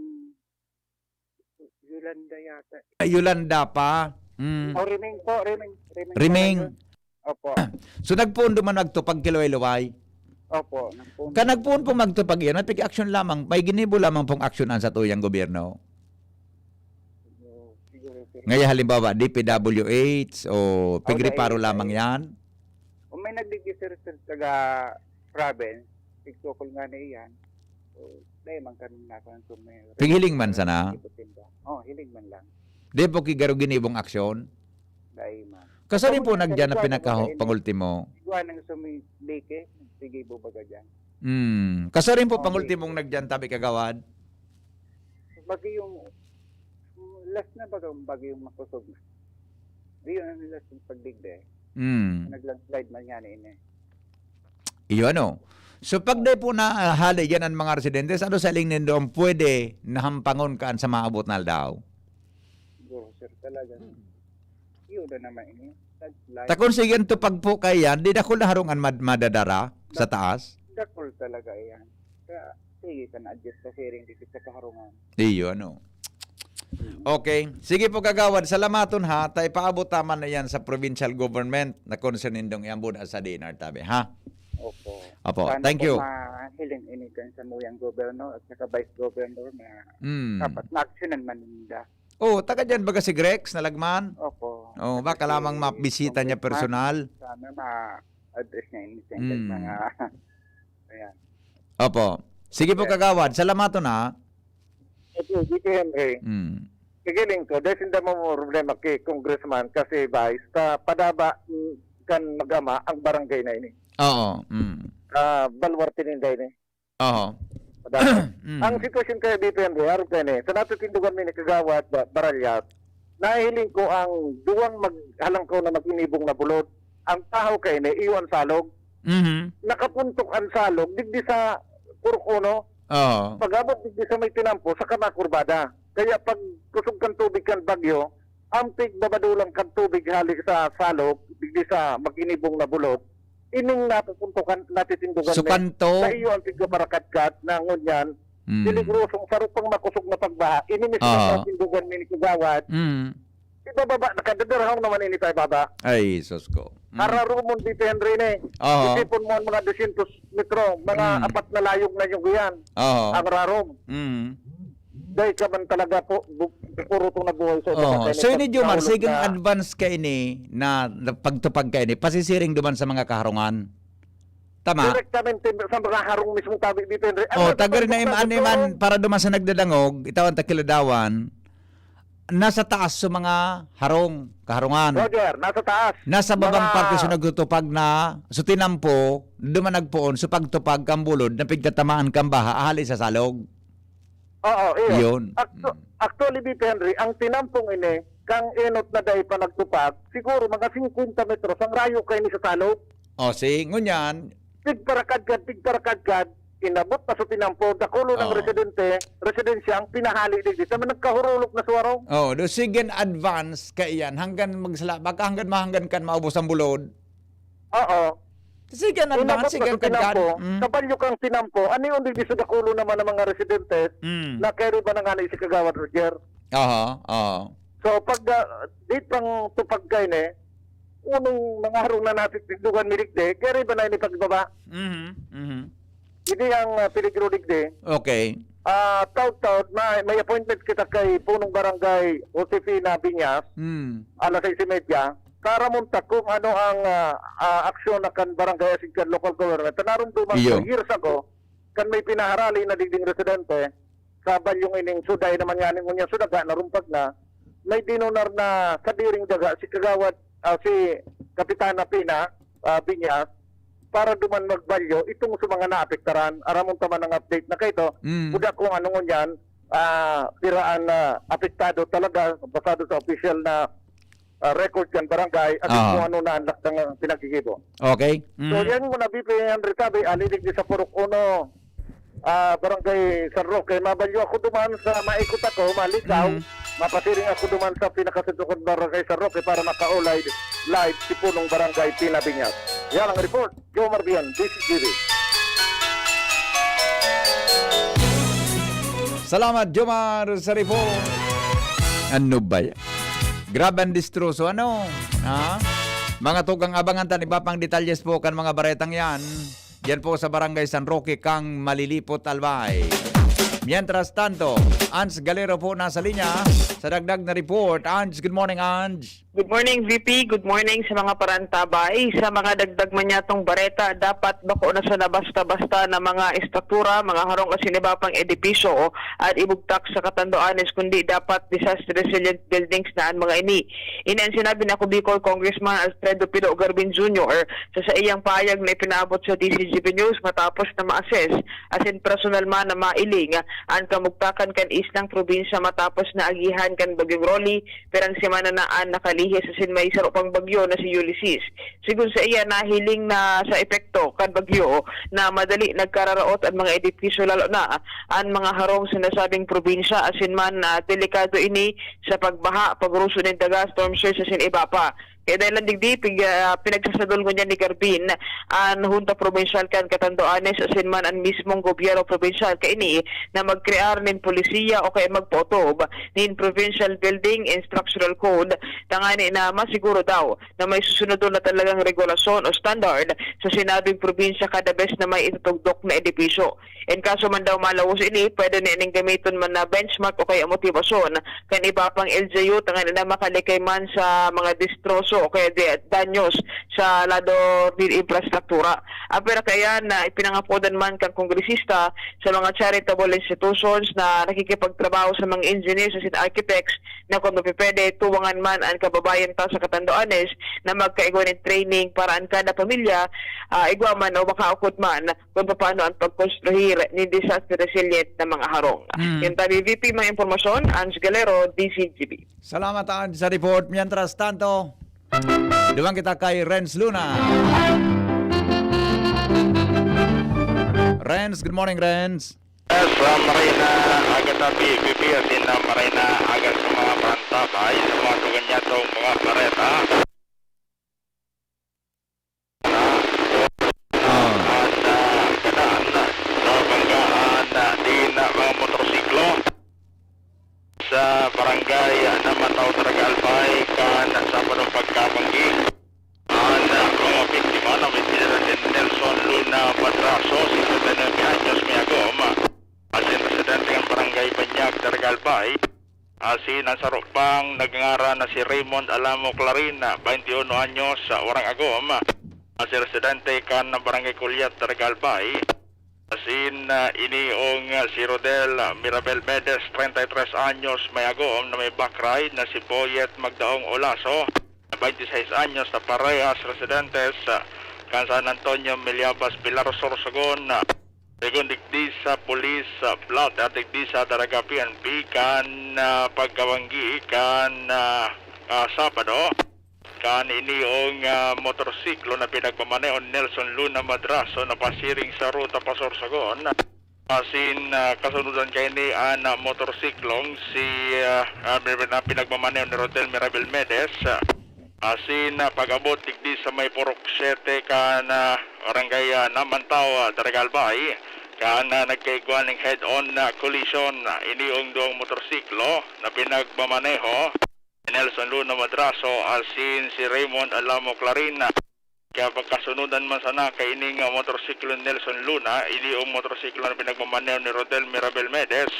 Yolanda yata. Ay, Yolanda pa? Mm. O, Riming po, Riming. Riming Riming. Pala yun. Opo. So, nagpoon duman magtupag ki luway-luway? Opo, nagpoon. Kan nagpoon po magtupag iyan, may pag-action lamang, may ginibo lamang pong action ang satuyang gobyerno? Siguro, sir. Ngaya halimbawa, D P W H o pigreparo lamang yan? O may nagdigdi, sir, sir, taga province, tigtukol nga na iyan. So, dahil man kami na kung may Pighiling man sana? Oh, hiling man lang. Di po ki garo ginibong aksyon? Dai man. Kasarin po Pangultimo, nagdiyan na iguan na pinaka-, baga ini. Pangultimo. Iguan ang sumilike, sige po baga dyan. Hmm. Kasarin po Okay. Pangultimong nagdiyan tabi kagawad? Bagyong, last na baga, bagyong makusog na. Di yun ang last yung pagdigde. Hmm. Nag-landslide man yan eh. Iyo ano. So pag di po na ah, hali yan ang mga residentes, ano sa iling nindo ang pwede nahampangon kaan sa maabot na aldaw? Siguro, sir, talaga. Yun na naman ini. Landslide. Takon sige ang tupag po kaya, di dakul na harong an mad- madadara sa taas? Dakul talaga yan. Kaya, sige ka na-adjust sa sharing dito sa kaharungan. Iyo, ano. Mm. Okay. Sige po, kagawad. Salamaton, ha. Ta ipaabot ta man na yan sa provincial government na concern nindong iambod sa D N R tabi, ha? Opo. Opo. Sana Thank po you. Mahiling ini kan sa muyang governor at saka vice governor na Mm. dapat na-actionan man ninda. Oh, taga dyan baga si Grex na lagman? Opo. Oh, baka Kasi lamang mabisita niya Congressman, personal. Sana ma-address niya ini sa Mm. mga, ayan. Opo. Sige po, Yes. kagawad. Salamaton, ha. Ito, D K Henry. Mm. Kagaling ko, dahil sinda mo problema kay Congressman kasi vice, ta padaba, mm, kan magama ang barangay na ini. Oo. Mm. Ah, baluarte ninda ini. Oo. Padaba. Mm. Ang sitwasyon kaya dito yan, Roy, harap yan eh. Sa natitindugan mi ni Kagawad, Ba-, Barallas, nahihiling ko ang duwang maghalangkaw na mag-inibong na bulod. Ang tahaw kaya ni, iyo ang salog. Mhm. Nakapuntok ang salog, digdi sa Purok Uno. Oo. Pag-abot digdi sa may tinampo, saka makurbada. Kaya pag kusog kan tubig kan bagyo, ang pigbabadulang kan tubig hali sa salog, digdi sa mag-inibong na bulod, ining napupuntukan, natitindugan So, mi. Kanto? Sa iyo ang pigpaparakadkad na ngunyan, Mm. peligrosong sarupang makusog na pagbaha. Ini mismo Oo. natitindugan mi ni Kagawad. Mm. Ibababa, nakadadarahong naman ini pa ibaba. Ay, sus ko. Mm. Ararumon dito, Henry, ni. Oo. Isipon mo ang mga dosyentos metro, mga Mm. apat na layog na yung yan. Oo. Ang rarom. Mm. Dahil ka man talaga po, bu-, puro itong nabuhay sa Oo. iba. So, ini, Jomar, Naulog sige na. Advance ka ini na, na pagtupag ka ini, pasisiring duman sa mga kaharungan. Tama? Direktamente sa mga harong mismo tabi dito, Henry. Ang Oh, taga rin na nagpapagpapag iman, iman, ito, para duman sa nagdadangog, itawan ta kiladawan, nasa taas sa mga harong, kaharungan. Roger, nasa taas. Nasa babang Mga parte sa nagtutupag na, sa tinampo, duman nagpoon, sa pagtupag, kang bulod, na pigtatamaan kang baha, ahali sa salog. Oo, iyo. Yun. Actu-, Mm. actually, Bibi Henry, ang tinampong ini, kang enot na dai pa nagtupag, siguro mga singkwenta metros ang rayo kaini sa salog. O, si, ngunyan. Tigparakadkad, tigparakadkad, inabot na sa tinampo, dakulo ng Oo. residente, residensya ang pinahali digdi. Tama, nagkahurulok na sa warong. Oo, do, sige, advance kaiyan, hanggang magsala-, baka hanggang mahanggan kan maubos ang bulod. Oo. Sige, nagbangan, Inabot sige, pa sa kadkad. Tinampo, Mm. kabalyo kang tinampo, ano yung digdi sa dakulo naman ng mga residentes Mm. na kaya rin ba nang anay si Kagawad Roger? Aha, aha. So, pag, ah, di pang tupag kayo ni, unong mga harong na natin, tindugan mirikde, kaya rin ba na ini pagbaba? Mhm, mhm. Hindi ang, ah, peligro digdi. Okay. Ah, taud-taud, may, may appointment kita kay Punong Barangay Josefina Binyas, Mm. alas sais y media. Para munta kung ano ang, ah, ah, aksyon na kan barangay asin kan local government. Narumduman Iyo. ko years ago, kan may pinaharali na digding residente sa balyong ining suday naman nga ning unya sudaga, narumpag na, may dinunar na sadiring daga si Kagawad, ah, si Kapitana Pina, ah, Binyas, para duman magbalyo itong sa mga naapektaran. Aramon ta man ang update na kaito, Mm. kuda kung ano ngunyan, ah, pira an, ah, apektado talaga basado sa opisyal na, ah, record kan barangay at Ah. kung ano na ang lakdang, ah, pinaggigibo. Okay. So, Mm. yan muna, V P Henry Tabe, alilig di sa Purok Uno, ah, Barangay San Roque. Mabalyo ako duman sa maikot ako, malikaw. Mm. Mapasiring ako duman sa pinakasentro kan Barangay San Roque para makaulay live si Punong Barangay Pina Binyag. Yan ang report. Jomar Bian, D Z G B. Salamat, Jomar, sa report. Ano ba yan? Grabe ang distroso, ano? Ha? Mga tugang, abangan ta an iba pang detalyes po kan mga baretang yan. Yan po sa Barangay San Roque, kan Malilipot, Albay. Mientras tanto, Ange Galero po nasa linya sa dagdag na report. Ange, good morning, Ange. Good morning, V P. Good morning sa mga parantabay. Sa mga dagdag man niyatong bareta, dapat bako na sana basta-basta na mga estruktura, mga harong asin iba pang edipisyo at ibugtak sa Catanduanes, kundi dapat disaster resilient buildings na an mga ini. Ini an sinabi ni Ako Bicol Congressman Alfredo Pino Garbin Junior sa saiyang pahayag na ipinaabot sa D Z G B News matapos na ma-assess asin personal man na mailing an kamugtakan kan islang probinsya matapos na agihan kan Bagyong Rolly pirang semana na an nakalihis asin may saro pang bagyo na si Ulysses. Sigon saiya, nahiling na sa epekto kan bagyo na madali nagkararaot an mga edipisyo, lalo na an mga harong sa nasabing probinsya, asin man na delikado ini sa pagbaha, pagruso nin daga, storm surge, asin iba pa. Kaya dahil lang digdi, pig-, ah, pinagsasadol ngunyan ni Garbin an Hunta Probinsyal kan Catanduanes asin man an mismong gobyerno probinsyal kaini na magkrear nin polisiya o kaya magpaotob nin Provincial Building and Structural Code, tangani na masiguro daw na may susunodon na talagang regulasyon o standard sa sinabing probinsya kada bes na may itatugdok na edipisyo. In kaso man daw malawos ini, pwede na ining gamiton man na benchmark o kaya motibasyon kan iba pang L G U, tangani na makalikay man sa mga distroso o kaya di-, danyos sa lado nin infrastruktura. Apwera kaiyan na ipinangapodan man kan kongresista sa mga charitable institutions na nakikipagtrabaho sa mga engineers asin architects na kung mapipwede, tuwangan man an kababayan ta sa Catanduanes na magkaigwa nin training para an kada pamilya, ah, igwa man o makaukod man kung paano an pagkonstruhir nin disaster resilient na mga harong. Mm. Yan tabi, V P, mga impormasyon, Ange Galero, D Z G B. Salamat, Ange, sa report. Mientras tanto, duman kita kay Renz Luna. Renz, good morning, Renz. Sa maray na aga tabi, V P, asin na maray na aga sa mga parantabay, sa mga tugan niyatong mga kareta. Ah. An, ah, kadaan sa banggaan, ah, din, ah, mga motorsiklo sa barangay, ah, Namantaw, Daraga Albay, kan Sabado pagkabanggi. An, ah, mga biktima na may pinira si Nelson Luna Madrazo, singkwenta y nuebe anyos, may agom. Asin residente kan Barangay Banyag, Daraga Albay. Asin an saro pang nagngaran na si Raymond Alamo Clarin, bainti uno anyos, sa warang agom. Asin residente kan Barangay Culiat, Daraga Albay. Asin, ah, ini ong, ah, si Rodel, ah, Mirabel Medes, treinta y tres anyos, may agom, na may back ride na si Boyet Magdaong Olaso, na bainti seis anyos, na parehas residentes, ah, kan San Antonio, Millabas, Pilar, Sorsogon. Segun digdi sa pulis, ah, plot, at digdi sa Daraga P N P, kan, ah, pagkabanggi kan, ah, ah, Sabado, kan ini ong, ah, motorsiklo na pinagmamaneho ni Nelson Luna Madrazo na pasiring sa ruta pa Sorsogon. Asin, ah, kasunodan kaini an, ah, motorsiklong si, ah, ah, na pinagmamaneho ni Rodel Mirabel Medes. Asin, ah, pag-abot digdi sa may Purok Siete kan, ah, Barangay, ah, Namantaw, ah, Daraga Albay, kan, ah, nagkaigwa ning head-on na collision, ah, ini ong duwang motorsiklo na pinagmamaneho ni Nelson Luna Madrazo asin si Raymond Alamo Clarin. Kaya pagkasunodan man sana kaining, ah, motorsiklo ni Nelson Luna, ini ong motorsiklo na pinagmamaneho ni Rodel Mirabel Medes.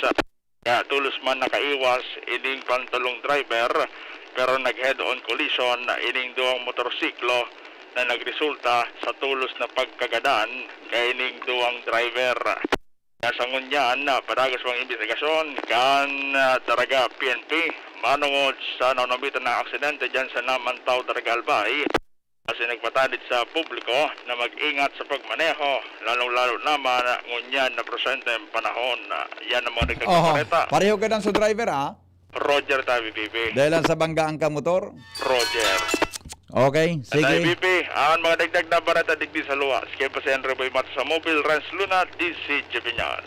Kaya tolos man nakaiwas ining pantalong driver, pero nag-head-on collision ining duwang motorsiklo na nagresulta sa tolos na pagkagadan kaining duwang driver. Kaya sa ngunyan, padagos pang imbestigasyon kan, ah, Daraga P N P manongod sa naunambitan na aksidente diyan sa Namantaw, Daraga Albay. Kasi nagpatanid sa publiko na mag-ingat sa pagmaneho, lalong-lalo na man ngunyan na presente ang panahon. Yan ang mga dagdag na Oho, bareta. Pareho ka sa driver, ah. Roger, Tabi P P. Dahil lang sa banggaan ka motor? Roger. Okay, sige. Tabi P P, ang mga dagdag na bareta digdi sa luwas. Kaya pa si Henry Boy Matos sa Mobile Rents Luna, D C G Piñas.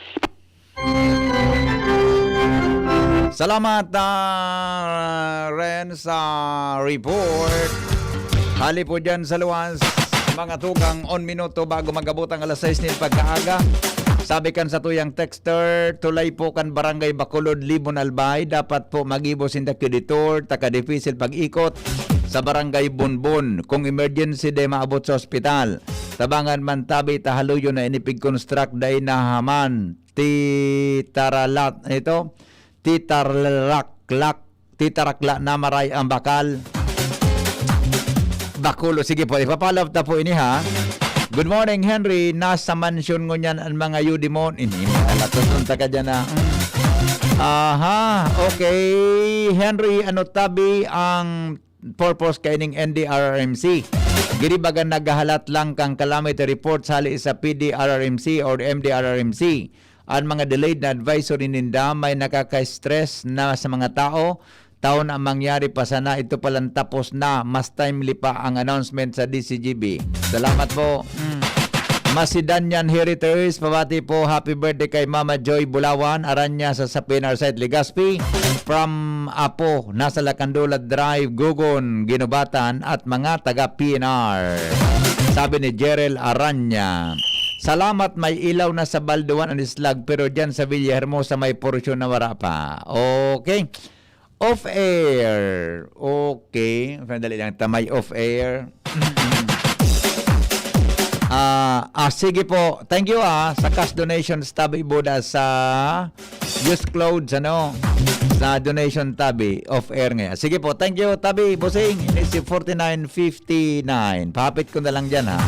Salamat, ah, Ren, sa report. Hali po dyan sa luwas, mga tugang, on minuto bago mag-abot ang alas sais nin pagkaaga. Sabi kan sa tuyang texter, tulay po kan Barangay Bacolod, Libon, Albay, dapat po magibo sinda ki detour, taka dipisil pag-ikot sa Barangay Bonbon. Kung emergency, di maabot sa ospital. Tabangan man tabi, tahaluyon na ini pig-construct, dai nahaman. Titaralat, ito, titaraklak, titarakla na maray ang bakal. Bacolod. Sige po, ipapalaw ta po ini, ha. Good morning, Henry. Nasa mansyon ngunyan ang mga Yudimon. Ini, mga latos, unta ka dyan, ha. Aha, okay. Henry, ano tabi ang purpose kaining N D R R M C? Giri baga naghahalat lang kang calamity reports hali sa P D R R M C or M D R R M C. Ang mga delayed na advisory ninda may nakaka-stress na sa mga tao. Taon ang mangyari pa sana, ito palang tapos na. Mas timely pa ang announcement sa D C G B. Salamat po. Mm. Macedonian Heritage, pabati po, happy birthday kay Mama Joy Bulawan, Aranya sa Sapinar Site, Legazpi. From Apo, nasa Lacandola Drive, Gugon, Ginubatan, at mga taga P N R. Sabi ni Jerel Aranya, salamat, may ilaw na sa Balduan and Islag, pero dyan sa Villahermosa may porsyon na wala pa. Okay. Off air. Okay. Sandali lang, ta may off air. Ah, ah, sige po. Thank you, ah, sa cash donations, Tabi Buda, sa used clothes, ano, sa donation, Tabi. Off air ngayon. Sige po. Thank you, Tabi, Bossing. Ini si forty-nine fifty-nine. Pahapit ko na lang dyan, ha.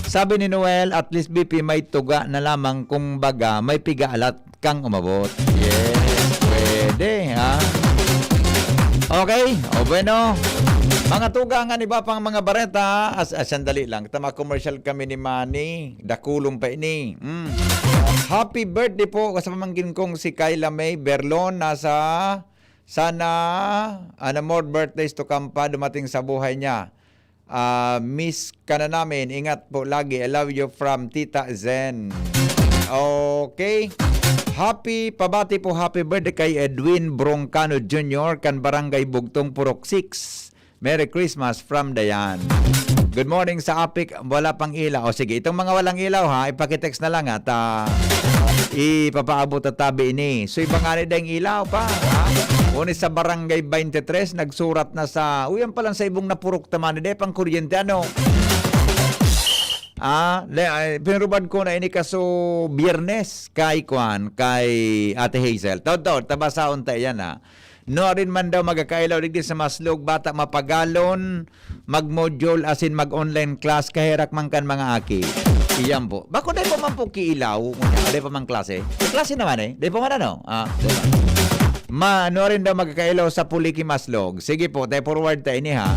Sabi ni Noel, at least B P may tuga na lamang, kung baga, may piga alat kang umabot. Yes, pwede, ha? Okay, o bueno. Mga tugang, an iba pang mga bareta, as, as, sandali lang. Tama, commercial kami ni Manny. Dakulong pa ini. Mm. Happy birthday po sa pamangkin kong si Kyla May Berlon. Nasa, sana, ano, more birthdays to come pa dumating sa buhay niya. Ah, miss ka na namin. Ingat po lagi. I love you from Tita Zen. Okay. Happy, pabati po, happy birthday kay Edwin Broncano Junior kan Barangay Bugtong, Purok six. Merry Christmas from Dayan. Good morning sa Apik, wala pang ilaw. O sige, itong mga walang ilaw ha, ipakitext na lang at, ah, ipapaabot at tabi ini. So, iba nga ni dayong ilaw pa, ha? Uni sa Barangay twenty-three, nagsurat na sa, uy, yan palang sa ibong napurok ta man, dai pang kuryente, ano? Ah, le, ay, pinrubad ko na ini kaso Biyernes kay kwan, kay Ate Hazel. Taod-taod, tabasaon ta iyan, ha. Nuarin man daw magkakailaw digdi sa Maslog, bata mapagalon, mag-module, asin mag-online class, kaherak man kan mga aki. Iyan po. Bako dai pa man po kiilaw, ngunyan, dai pa man klase. Klase naman eh. Dai pa man ano? Ah, dai pa. Ma, nuarin daw magkakailaw sa Puliki, Maslog. Sige po, tayo forward ta ini ha.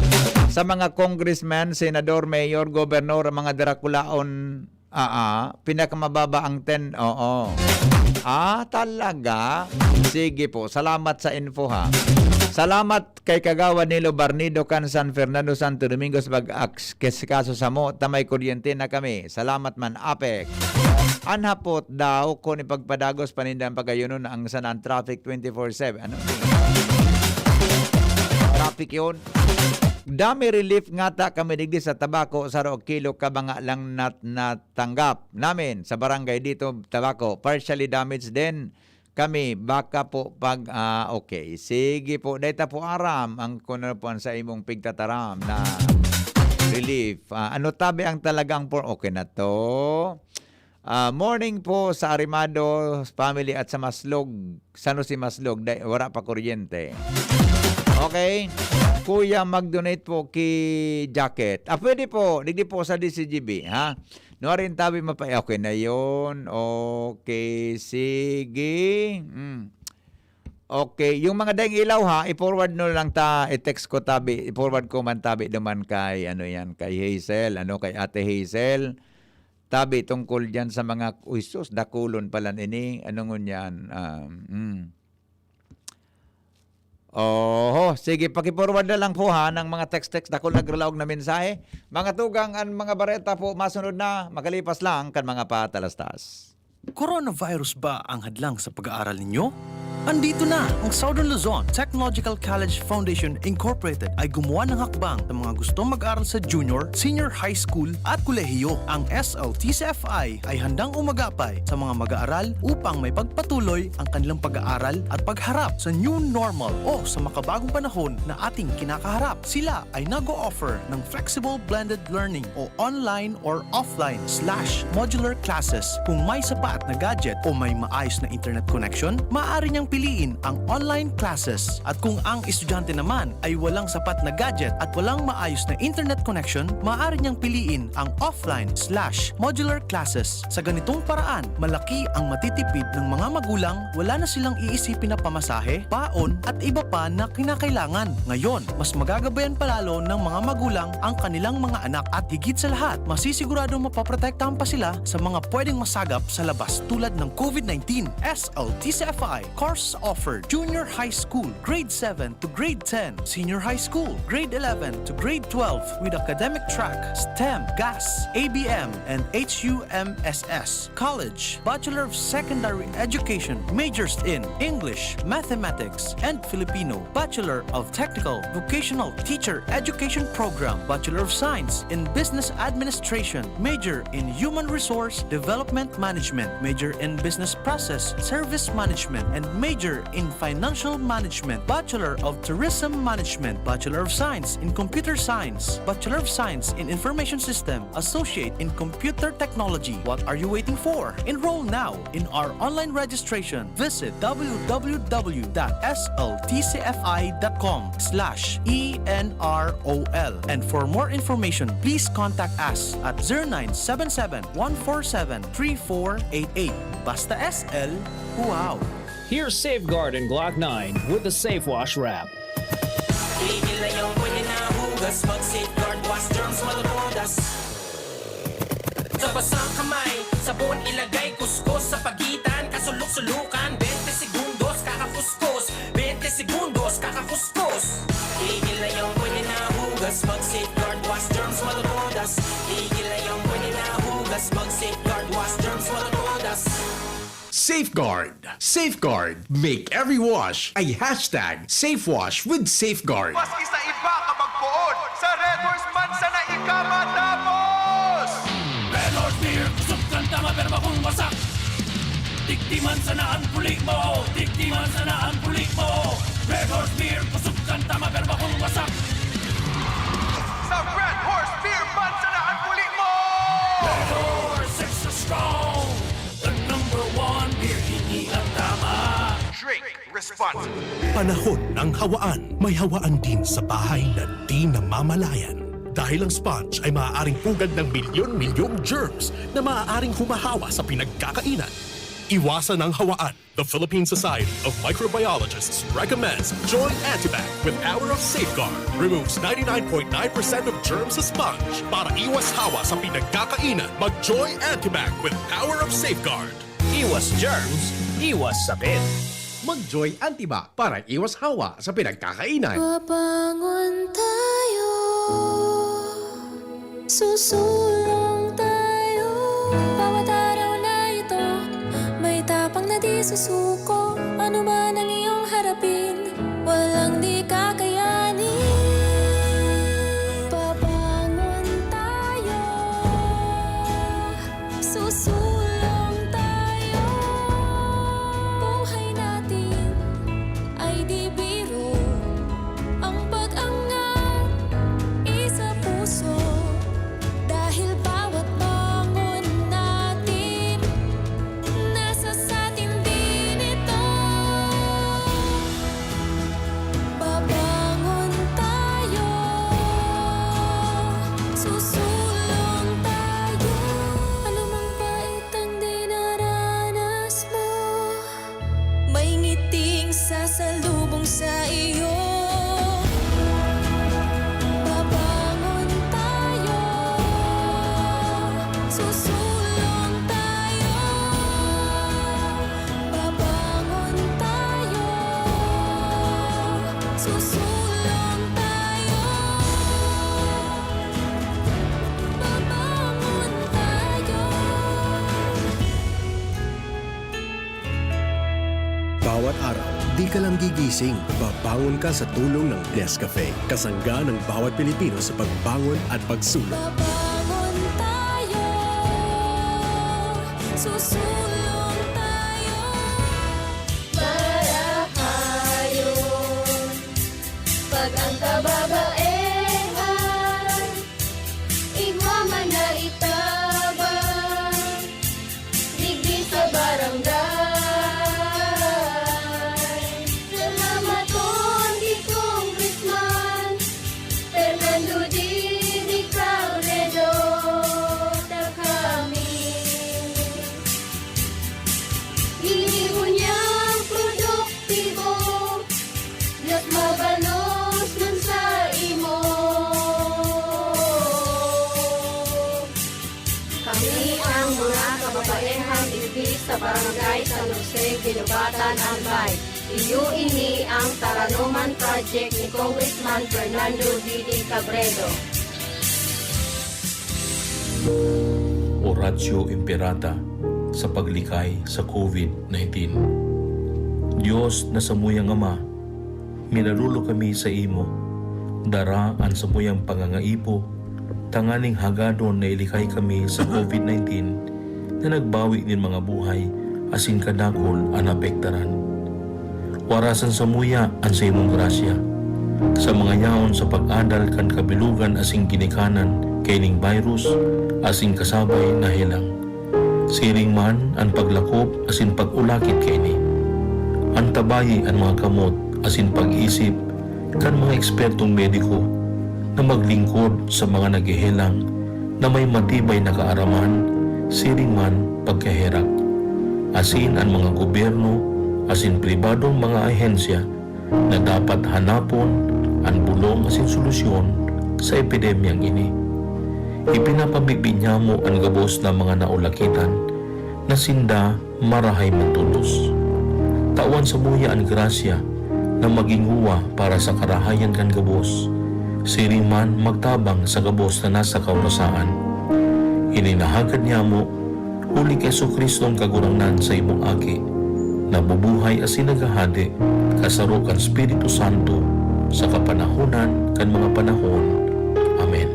Sa mga congressman, senador, mayor, gobernador, ang mga darakulaon, ah, ah, pinakamababa ang ten, oo. Ah, talaga? Sige po, salamat sa info ha. Salamat kay Kagawad Nilo Barnido kan San Fernando, Santo Domingo sa pag-aks-, kaso samo, ta may kuryente na kami. Salamat man, Apek. An hapot daw, kun ipagpadagos paninda an pagayunon ang sanang traffic twenty-four seven. Ano ni? Traffic yun. Dami relief ngata kami digdi sa Tabaco, saro kilo kabanga lang nat-, natanggap namin sa barangay dito, Tabaco. Partially damaged din kami, baka po pag, ah, okay. Sige po, dai ta po aram ang kung ano po ang sa imong pigtataram na relief. Ah, ano tabi ang talagang por-, okay na to. Ah, morning po sa Arimado family at sa Maslog, San Jose Maslog, dai, wala pa kuryente. Okay. Kuya, mag-donate po ki jacket. Ah, pwede po. Digdi po sa D C G B, ha? Nuarin tabi mapa-, okay na yun. Okay, sige. Mm. Okay, yung mga daing ilaw ha, i-forward nyo lang ta, i-text ko tabi, i-forward ko man tabi duman kay, ano yan, kay Hazel, ano, kay Ate Hazel. Tabi tungkol diyan sa mga, uy sus, dakulon pala ini, ano ngunyan, um, hmm. Oho, sige, paki-forward na lang po ha, ng mga text-text, dakul nagralaog na mensahe. Mga tugang, ang mga bareta po, masunod na, makalipas lang kan mga patalastas. Coronavirus ba ang hadlang sa pag-aaral ninyo? Andito na! Ang Southern Luzon Technological College Foundation Incorporated ay gumawa ng hakbang sa mga gustong mag-aral sa junior, senior high school at kolehiyo. Ang S L T C F I ay handang umagapay sa mga mag-aaral upang may pagpatuloy ang kanilang pag-aaral at pagharap sa new normal o sa makabagong panahon na ating kinakaharap. Sila ay nag-o-offer ng flexible blended learning o online or offline slash modular classes. Kung may sapat na gadget o may maayos na internet connection, maaari niyang piliin ang online classes. At kung ang estudyante naman ay walang sapat na gadget at walang maayos na internet connection, maaari niyang piliin ang offline slash modular classes. Sa ganitong paraan, malaki ang matitipid ng mga magulang, wala na silang iisipin na pamasahe, baon, at iba pa na kinakailangan. Ngayon, mas magagabayan palalo ng mga magulang ang kanilang mga anak at higit sa lahat, masisiguradong mapoprotektahan pa sila sa mga pwedeng masagap sa labas tulad ng COVID nineteen. S L T C F I, course offered, junior high school, grade seven to grade ten, senior high school, grade eleven to grade twelve, with academic track, STEM, GAS, A B M, and H U M S S. College, Bachelor of Secondary Education, majors in English, Mathematics, and Filipino, Bachelor of Technical Vocational Teacher Education Program, Bachelor of Science in Business Administration, major in Human Resource Development Management, major in Business Process Service Management, and major in Financial Management, Bachelor of Tourism Management, Bachelor of Science in Computer Science, Bachelor of Science in Information System, Associate in Computer Technology. What are you waiting for? Enroll now in our online registration. Visit w w w dot s l t c f i dot com slash e n r o l. And for more information, please contact us at zero nine seven seven, one four seven, three four eight eight. Basta S L, wow! Here's Safeguard and Glock nine with the Safe Wash Wrap. Tigil na yung pwede na hugas, mag-Safeguard, wash germs, matutudas. Sa basang kamay, sabon ilagay, kuskos sa pagitan, kasulok-sulukan, twenty segundos, kakakuskos, twenty segundos, kakakuskos. Tigil na yung pwede na hugas, mag-Safeguard, wash germs, matutudas. Tigil na yung pwede na hugas, mag-Safeguard, wash germs, matutudas. Safeguard. Safeguard. Make every wash a hashtag safe wash with Safeguard. Maski sa iba ka magpoon, sa Red Horse man sana ika matapos! Red Horse Beer, kusog kan tama, pero bakong wasak. Digdi man sana an puli mo, digdi man sana an puli mo. Red Horse Beer, kusog kan tama, pero bakong wasak. Sa Red Horse Beer man sana an puli mo! Red Horse, extra strong. The number one beer, ini ang tama. Drink responsibly. Panahon ng hawaan. May hawaan din sa bahay na di namamalayan. Dahil ang sponge ay maaaring pugad ng milyon-milyong germs na maaaring humahawa sa pinagkakainan. Iwasan ang hawaan. The Philippine Society of Microbiologists recommends Joy Antibac with power of Safeguard. Removes ninety-nine point nine percent of germs sa sponge. Para iwas hawa sa pinagkakainan, mag-Joy Antibac with power of Safeguard. Iwas germs, iwas sakit. Mag-Joy Antibac para iwas hawa sa pinagkakainan. Babangon tayo, susulong tayo. Bawat araw na ito, may tapang na di susuko. Ano man ang iyong harapin, walang di kakayanin. Babangon tayo, susulong tayo. Buhay natin ay di biro. Ang pag-angat, isa puso. Dahil bawat bangon natin, nasa satin din ito. Babangon tayo, susulong tayo. Anumang pait ang dinaranas mo, may ngiting sasa- Bawat araw, di ka lang gigising, babangon ka sa tulong ng Nescafe. Kasangga ng bawat Pilipino sa pagbangon at pagsulong. Babangon tayo, susulong tayo. Marahayon, pag ang kababaehan, igwa man na itabang, digdi sa barangay. Salamaton ki Congressman Fernando Didi Cabredo, ta kami. Ini unyang produktibo, Dios mabalos man sa imo. Kami ang mga kababaehang digdi sa Barangay San Jose, Guinobatan, Albay. Iyo ini ang Taranoman Project ni Congressman Fernando Didi Cabredo. Oratio Imperata sa paglikay sa covid nineteen. Dios na samuyang Ama, minarolo kami sa imo. Dara an samuyang pangangaipo tanganing hagadon na ilikay kami sa covid nineteen na nagbawi nin mga buhay asin kadakul an naapektaran. Warasan samuya an saimong grasya sa mga yaon sa pag-adal kan kabilugan asin ginikanan kaining virus asin kasabay na helang. Siring man an paglakop asin pag-ulakit kaini. Antabayi an mga kamot asin pag-isip kan mga ekspertong mediko na maglingkod sa mga naghehelang na may matibay na kaaraman, siring man pagkaherak. Asin an mga gobyerno asin pribadong mga ahensya na dapat hanapon an bolong asin solusyon sa epidemyang ini. Ipinapamibi niyamo an gabos na mga naulakitan na sinda marahay man tolos. Tawan samuya an grasya na magin guwa para sa karahayan kan gabos, siring man magtabang sa gabos na nasa kaurasaan. Ini nahagad niyamo huli ki Jesu-Cristo an Kagurangnan, saimong Aki, na bubuhay asin naghahade kasaro kan Espiritu Santo sa kapanahonan kan mga panahon. Amen.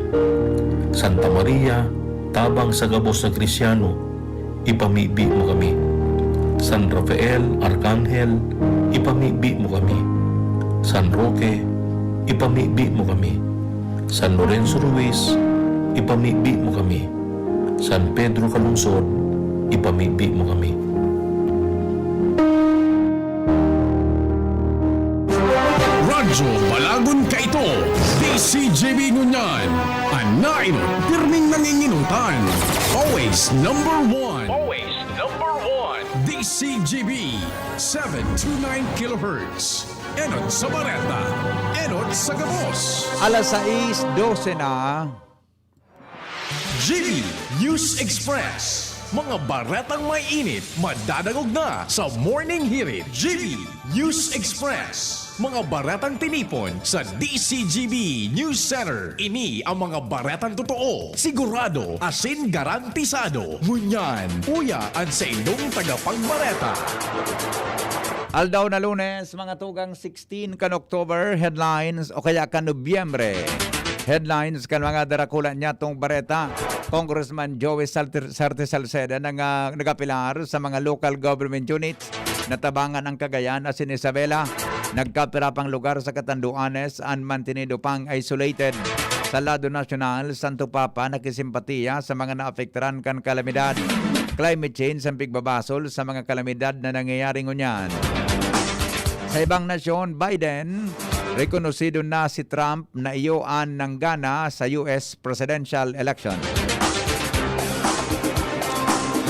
Santa Maria, tabang sa gabos na Kristiano, ipamibi mo kami. San Rafael, Arkanghel, ipamibi mo kami. San Roque, ipamibi mo kami. San Lorenzo Ruiz, ipamibi mo kami. San Pedro Calungsod, ipamibi mo kami. Radyo Balagon Kaito, D C G B ngunyan. An nainot, pirming nanginginutan. Always number one. Always number one. D C G B, seven two nine kilohertz. Enot sa bareta, enot sa gabos. Alas sais dose na. G B News Express. Mga baretang may init, madadangog na sa Morning Hirit. G B News Express. Mga baretang tinipon sa D C G B News Center. Ini ang mga baretang totoo, sigurado, asin garantisado. Ngunyan, uya an saindong tagapagbareta. Aldaw na Lunes, mga tugang sixteen kan October, headlines o kaya kan Nobyembre. Headlines kan mga darakula niyatong bareta. Congressman Joey Salter-, Sarte Salceda nang, ah, nagapilar sa mga local government units na tabangan ang Cagayan asin Isabela. Nagkapira pang lugar sa Catanduanes an mantinido pang isolated. Sa lado nasyonal, Santo Papa nakisimpatiya sa mga naapektaran kan kalamidad. Climate change ang pigbabasol sa mga kalamidad na nangyayari ngunyan. Sa ibang nasyon, Biden, rekonosido na si Trump na iyo an nanggana sa U S presidential election.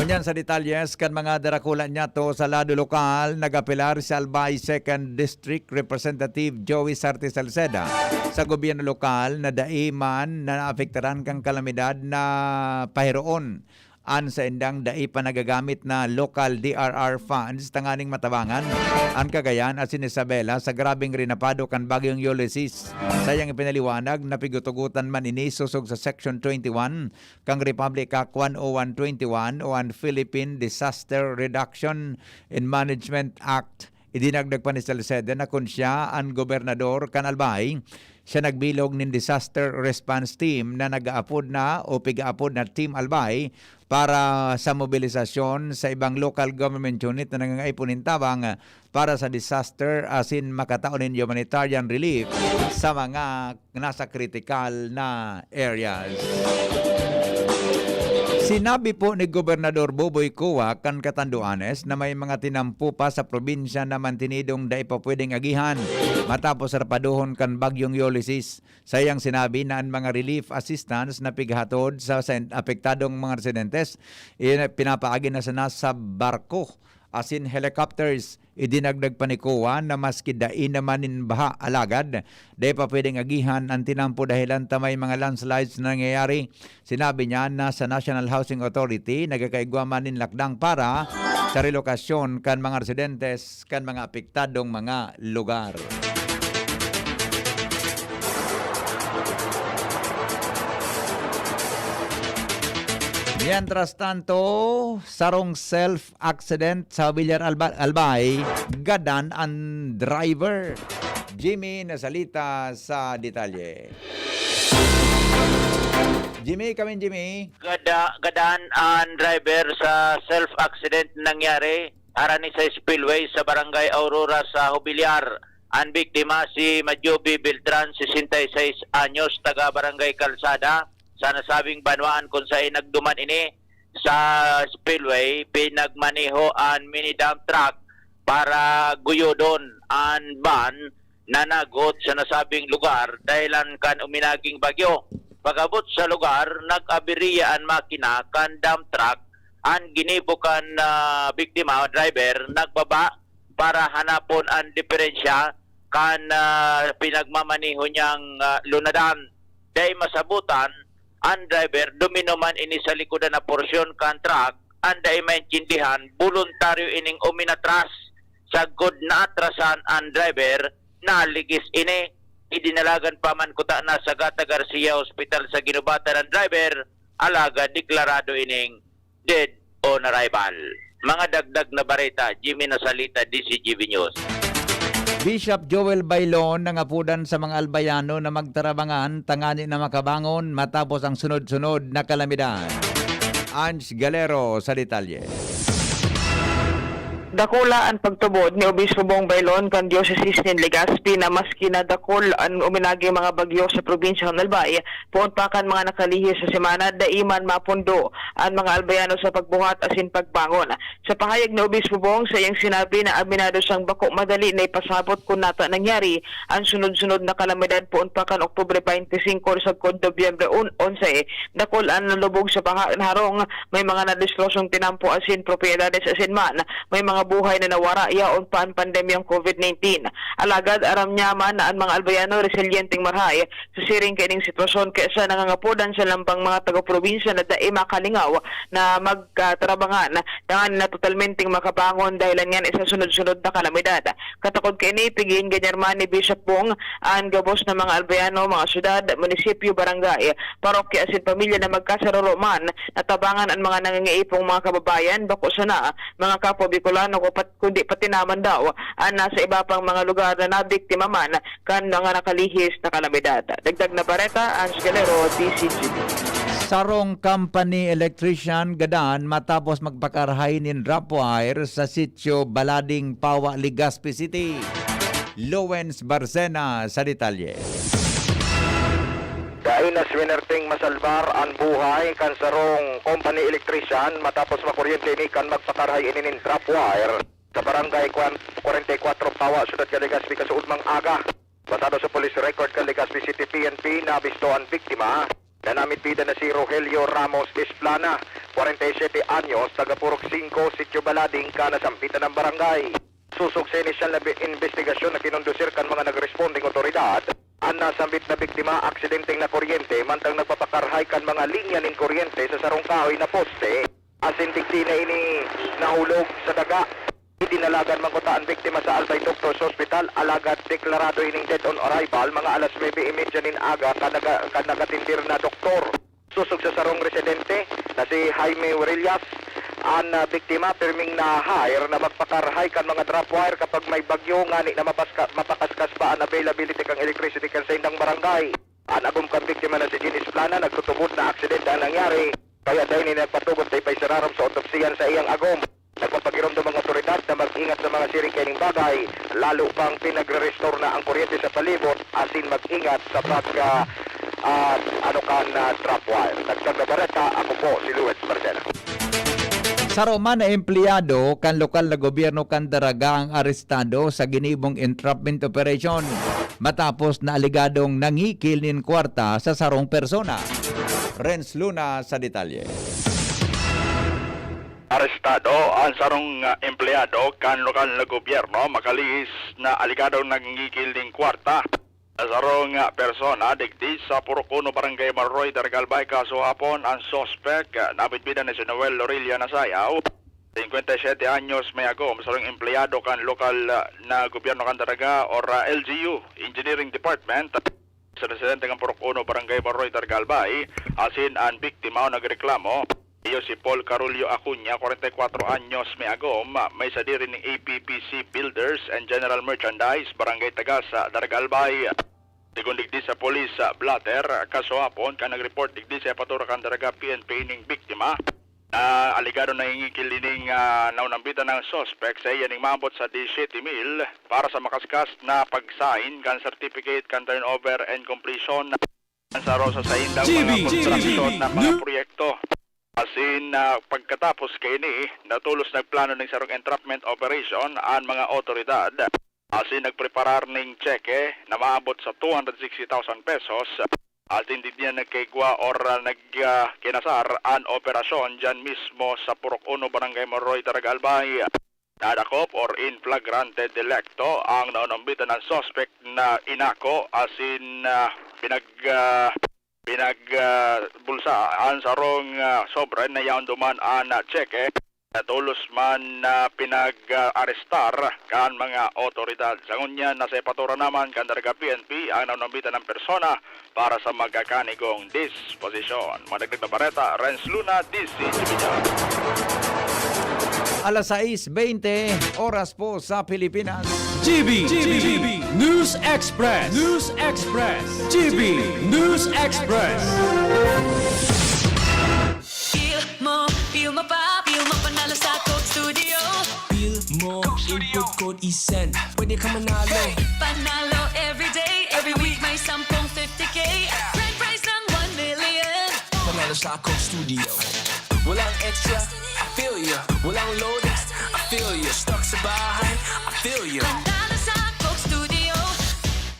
Ngunyan sa detalyes kan mga darakula niyato sa lado lokal, nagapilar si Albay Second District Representative Joey Sarte Salceda sa gobyerno lokal na dai man na naapektaran kan kalamidad na pahiroon an saindang dai pa nagagamit na local D R R funds tanganing matabangan an Cagayan asin Isabela sa grabeng rinapado kan Bagyong Ulysses. Sa iyang ipinaliwanag na pigutugutan man ini sosog sa Section twenty-one kan Republic Act one oh one twenty-one o an Philippine Disaster Reduction and Management Act Idinagdag pa ni Salceda na kun siya an gobernador kan Albay, siya nagbilog nin disaster response team na nag-aapod na o piga-apod na Team Albay para sa mobilisasyon sa ibang local government unit na nangangaipo nin tabang para sa disaster asin makatao nin humanitarian relief sa mga nasa kritikal na areas. Sinabi po ni Gobernador Boboy Coa kan Catanduanes na may mga tinampo pa sa probinsya na mantinidong dai pa pwedeng agihan matapos rapadohon kan Bagyong Ulysses. Sa iyang sinabi na an mga relief assistance na pighatod sa sen-, apektadong mga residentes, ina-, pinapaagi na sana sa barko asin helicopters. Idinagdag pa ni Coa na maski dai naman nin baha alagad dai pa pwedeng agihan an tinampo dahelan ta may mga landslides na nangyayari. Sinabi niya na sa National Housing Authority nagkakaigwa man nin lakdang para sa relokasyon kan mga residentes kan mga apektadong mga lugar. Mientras tanto, sarong self accident sa Villar Alba-, Albay, gadan an driver. Jimmy Nasalita sa detalye. Jimmy, come in, Jimmy. Gada-, gadan an driver sa self-accident nangyari harani sa spillway sa Barangay Aurora sa Jubilar. An biktima si Majobi Beltran, sesenta y seis anyos, taga Barangay Calzada, sa nasabing banwaan kung saan nagduman ini sa spillway, pinagmaneho an mini dump truck para guyodon an van na nagot sa nasabing lugar dahilan kan uminaging bagyo. Pag-abot sa lugar, nag-aberya an makina kan dump truck. An ginibo kan, ah, biktima, driver, nagbaba para hanapon an diferensya kan, ah, pinagmamaneho niyang, ah, lunadan. Dai masabutan, an driver duminuman ini sa likodan na porsyon kan truck, an dai maintindihan, boluntaryo ining uminatras. Sagkod naatrasan an driver, naligis ini. Idinalagan pa man kuta na sa Gata Garcia Hospital sa ginubatan an driver, alagad deklarado ining dead on arrival. Mga dagdag na bareta, Jimmy Nasalita, D C G B News. Bishop Joel Bailon nangapodan sa mga Albayano na magtarabangan tangani na makabangon matapos ang sunod-sunod na kalamidad. Ange Galero sa detalye. Dakula an pagtubod ni Obispo Bong Bailon kan Diocese nin Legazpi na maski na dakul an uminaging mga bagyo sa probinsya kan Albay, poon pa kan mga nakalihis na semana, dai man mapundo an mga Albayano sa pagbuhat asin pagbangon. Sa pahayag ni Obispo Bong, sa iyang sinabi na aminado siyang bako madali na ipasabot kun nata nangyari an sunod-sunod na kalamidad poon pa kan Oktubre twenty-five sagkod Nobyembre un-, onse, dakul an nalubog sa baha na harong, may mga nadistrosong tinampo asin propiedades asin man may mga buhay na nawara yaon pa an pandemyang covid nineteen. Alagad aram niya man na an mga Albayano resilienteng marahay sa siring kaining sitwasyon, kaya siya nangangapodan sa lambang mga taga-probinsya na dai makalingaw na magkatarabangan, dangan na totalmenteng makabangon dahilan ngani sa sunod-sunod na kalamidad. Katakod kaini, pigiin ganyang man ni Bishop Bong an gabos na mga Albayano, mga syudad, munisipyo, barangay, parokya asin pamilya na magkasararo man na tabangan an mga nangangaipong mga kababayan, bako sana mga kapwa Bicolano, kupat-, kundi pati naman daw an nasa iba pang mga lugar na nabiktima man kan mga nakalihis na kalamidad. Dagdag na bareta, Ange Galero, D C G B. Sarong company electrician gadan matapos magpakarahay nin drop wire sa sitio Balading, Pawa, Legazpi City. Lowens Barcena sa detalye. Dai na swinerteng masalbar an buhay kan sarong company electrician matapos makuryente ini kan magpakarahay ini nin drop wire sa barangay kwan-, kwarenta y kwatro Pawa, siyudad kan Legazpi, kasuodmang aga. Basado sa police record kan Legazpi City P N P, nabisto an biktima na namidbidan na si Rogelio Ramos Esplana, kwarenta y siyete anyos, taga Purok singko, Sitio Balading, kan nasambitan na barangay. Sosog sa inisyal na bi-, imbestigasyon na kinondusir kan mga nagrespondeng otoridad, an nasambit na biktima aksidenteng nakuryente mantang nagpapakarahay kan mga linya nin kuryente sa sarong kahoy na poste. Asin digdi na ini nahulog sa daga. Idinalagan man kuta an biktima sa Albay Doctors Hospital, alagad deklarado ining dead on arrival mga alas nuebe y media nin aga kan naga-, kan nagatindir na doktor. Sosog sa sarong residente na si Jaime Orillas, An, ah, biktima pirming na-hire na magpakarahay kan mga drop wire kapag may bagyo ngani na mapaska-, mapakaskas pa an availability kan electricity kan saindang barangay. An agom kan biktima na si Jean Isplana nagtutubod na aksidente an nangyari, kaya dai ini nagpatugot sa ipaisararom sa otopsiya sa iyang agom. Nagpapagiromdom ang awtoridad na mag-ingat sa mga siring kaining bagay, lalo pang pinagre-restore na ang kuryente sa palibot, asin mag-ingat sa pag, ah, ah, ano kan, ah, drop wire. Dagdag na bareta, ako po si Luis Marcena. Saro man na empleyado kan lokal na gobyerno kan Daraga ang arestado sa ginibong entrapment operation matapos na aligadong nangikil nin kwarta sa sarong persona. Renz Luna sa detalye. Arestado ang sarong, ah, empleyado kan lokal na gobyerno makalihis na aligadong nangingikil nin kwarta sa sarong, ah, persona digdi sa Purok Uno, Barangay Maroy, Daraga Albay. Kasuhapon, ang suspek, ah, nabitbitan ni si Noel Lorilla Nasayaw, singkwenta y siyete anyos, may agom, sarong empleyado kan lokal, ah, na gobyerno kan Daraga or, ah, L G U Engineering Department, sa residente kan Purok Uno, Barangay Maroy, Daraga Albay, asin an biktima o nagreklamo, iyo si Paul Carullo Acuña, kwarenta y kwatro anyos, may agom, may sadiri ning A P P C Builders and General Merchandise, Barangay Tagas, Daraga Albay. Segun digdi sa pulis sa blotter, kasuhapon kan nag-report digdi sa Jefatura kan Daraga P N P ning biktima, na alegado na nangingikil ining, ah, naunambitan na suspek sa iya ning maabot sa disiyete mil para sa makaskas na pag-sign kan certificate kan turnover and completion kan saro sa saindang mga G B, konstruksyon G B, ng mga New proyekto. Asin, ah, pagkatapos kaini, natolos nagplano ning sarong entrapment operation an mga awtoridad. Asin nagpreparar ning tseke na maabot sa two hundred sixty thousand pesos. Asin digdi na nagkaigwa or, ah, nag, ah, kinasar an operasyon diyan mismo sa Purok Uno, Barangay Maroy, Daraga Albay. Nadakop or in flagrante delicto ang naunambitan na suspek na inako asin, ah, pinag, ah, pinag, ah, bulsa an sarong, ah, sobre na yaon duman an, ah, tseke. Natolos man na pinag, ah, arestar kan mga awtoridad. Sa ngunyan, nasa Jefatura naman kan Daraga P N P ang naunambitan na persona para sa magkakanigong disposisyon. Madagdag na bareta, Renz Luna, D Z G B. Alas sais beinte, oras po sa Pilipinas. G B, G B, News Express, News Express, G B News Express. Feel mo, feel mo pa, feel mo panalo sa Coke Studio. Feel mo, input code i-send. Pwede ka manalo. Hey! Panalo everyday, every week may sampung fifty K. Grand prize ng one million. Panalo sa Coke Studio. Walang extra, I feel ya. Walang load, I feel ya. Stuck sa bahay, I feel ya. Panalo sa Coke Studio.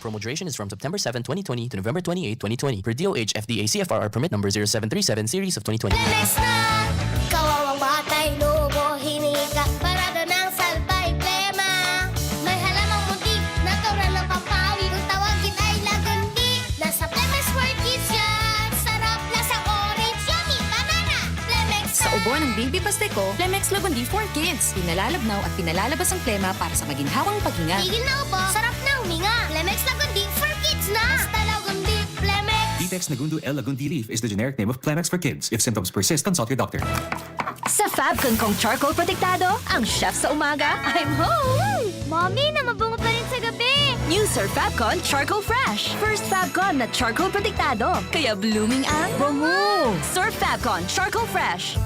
Promo duration is from September seven, twenty twenty to November twenty-eight, twenty twenty, per D O H F D A C F R R permit number zero seven three seven series of twenty twenty. Lemex na! Kawawang batay, lobo, hinika, parada ng salbay, plema. May halamang muntik, natural na pampawi. Kung tawagin ay Lagundi, nasa Lemex for Kids yan. Sarap, lasang orange, yummy, banana. Lemex Sa na! Ubo ng Baby Pasteco, Lemex Lagundi for Kids. Pinalalabnaw at pinalalabas ang plema para sa maginhawang paghinga. Tigil na ubo, sarap na huminga. Lemex Lagundi for Kids na! Basta Lagundi, Lemex! Vitex Nagundu L Lagundi Leaf is the generic name of Plemex for Kids. If symptoms persist, consult your doctor. Sa Fabcon kong charcoal protektado, ang chef sa umaga, I'm home! Mommy, namabunga pa rin sa gabi! New Surf Fabcon Charcoal Fresh. First Fabcon na charcoal protektado, kaya blooming ang bango! Surf Fabcon Charcoal Fresh.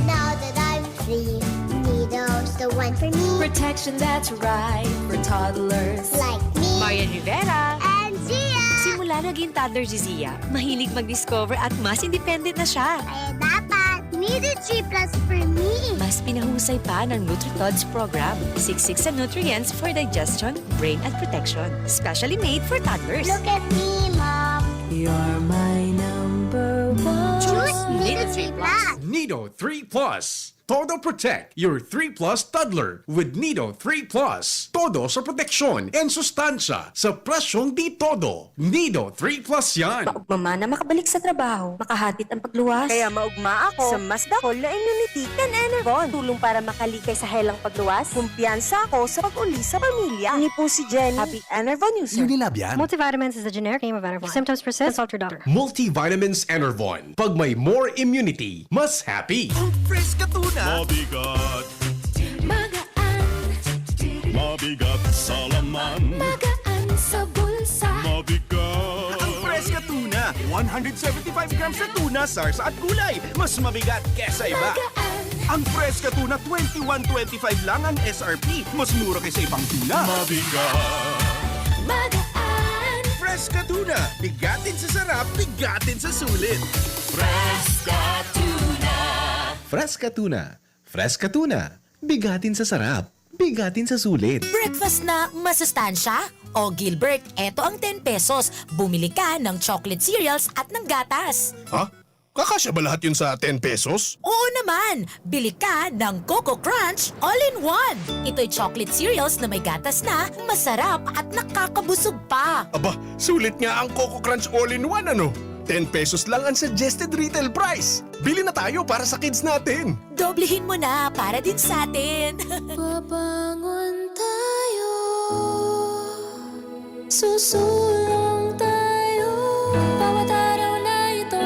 Now that I'm free, Nido's the one for me. Protection that's right for toddlers. Like me. Marian Rivera. And Zia. Simula naging toddler si Zia, mahilig mag-discover at mas independent na siya. Kaya dapat, Nido three plus for me. Mas pinahusay pa ng NutriTods program. Siksik sa nutrients for digestion, brain, and protection. Specially made for toddlers. Look at me, Mom. You're my number one. Choose Nido three plus. Nido three plus. Todo protect your three plus toddler with Nido three plus. Todo sa proteksyon and sustansya sa presyong di todo. Nido three plus yan. Maugma man na makabalik sa trabaho, makahatid ang pagluwas. Kaya maugma ako sa mas dakol na immunity kan Enervon. Tulong para makalikay sa helang pagluwas. Kumpiyansa ako sa pag-uli sa pamilya. Ini po si Jenny. Happy Enervon user. Unilab yan. Multivitamins is a generic name of Enervon. If symptoms persist, consult your doctor. Multivitamins Enervon. Pag may more immunity, mas happy. Ang fresh katulad Mabigat. Magaan. Mabigat sa laman. Magaan sa bulsa. Mabigat. Ang Fresca Tuna, one hundred seventy-five grams na tuna, sarsa at gulay. Mas mabigat kesa iba. Magaan. Ang Fresca Tuna, twenty-one twenty-five lang ang S R P. Mas mura kaysa ibang tuna. Mabigat. Magaan. Fresca Tuna, bigatin sa sarap, bigatin sa sulit. Fresca Tuna. Fresca Tuna. Fresca Tuna. Bigatin sa sarap. Bigatin sa sulit. Breakfast na masustansya? O Gilbert, eto ang ten pesos. Bumili ka ng chocolate cereals at ng gatas. Ha? Kakasya ba lahat yun sa ten pesos? Oo naman! Bili ka ng Coco Crunch All-in-One. Ito'y chocolate cereals na may gatas na, masarap at nakakabusog pa. Aba, sulit nga ang Coco Crunch All-in-One, ano? Ten pesos lang ang suggested retail price. Bili na tayo para sa kids natin. Doblehin mo na para din sa atin. Babangon tayo. Susulong tayo. Bawat araw na ito,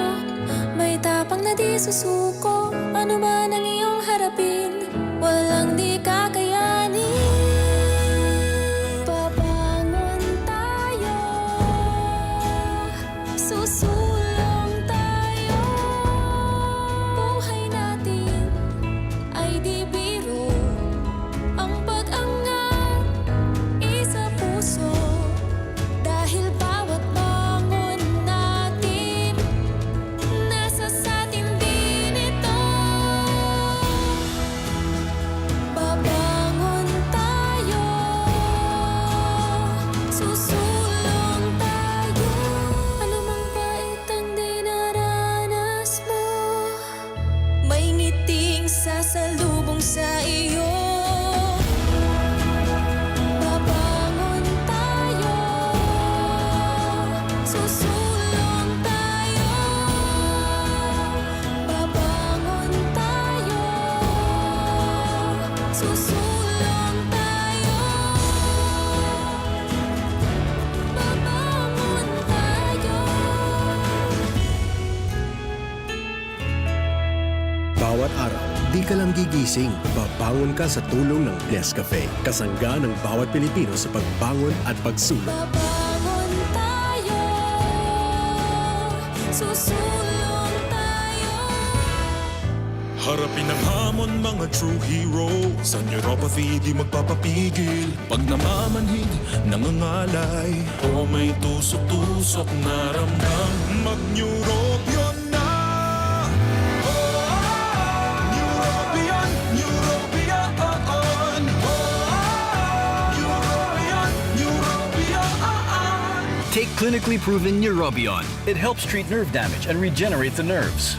may tapang na di susuko. Ano man ang iyong harapin, walang di kakayanin. Babangon tayo. Susulong tayo. Buhay natin ay di biro. Ang pag-angat isa puso. Dahil bawat bangon natin, nasa satin din ito. Babangon tayo. Susulong tayo. Anumang pait ang dinaranas mo, may ngiting sasalubong sa iyo. Babangon tayo. Susulong tayo. Babangon tayo. Susulong tayo. Babangon tayo. Bawat araw, di ka lang gigising, babangon ka sa tulong ng Nescafe. Kasangga ng bawat Pilipino sa pagbangon at pagsulong. Babangon tayo. Susulong tayo. Harapin ang hamon, mga true hero. Sa neuropathy, di magpapapigil. Pag namamanhid, nangangalay, o may tusok-tusok na ramdam, mag-Neurobion na! Oh, Neurobion, Neurobion, oh, oh. Neurobion, Neurobion, oh, oh. Take clinically proven Neurobion. It helps treat nerve damage and regenerate the nerves.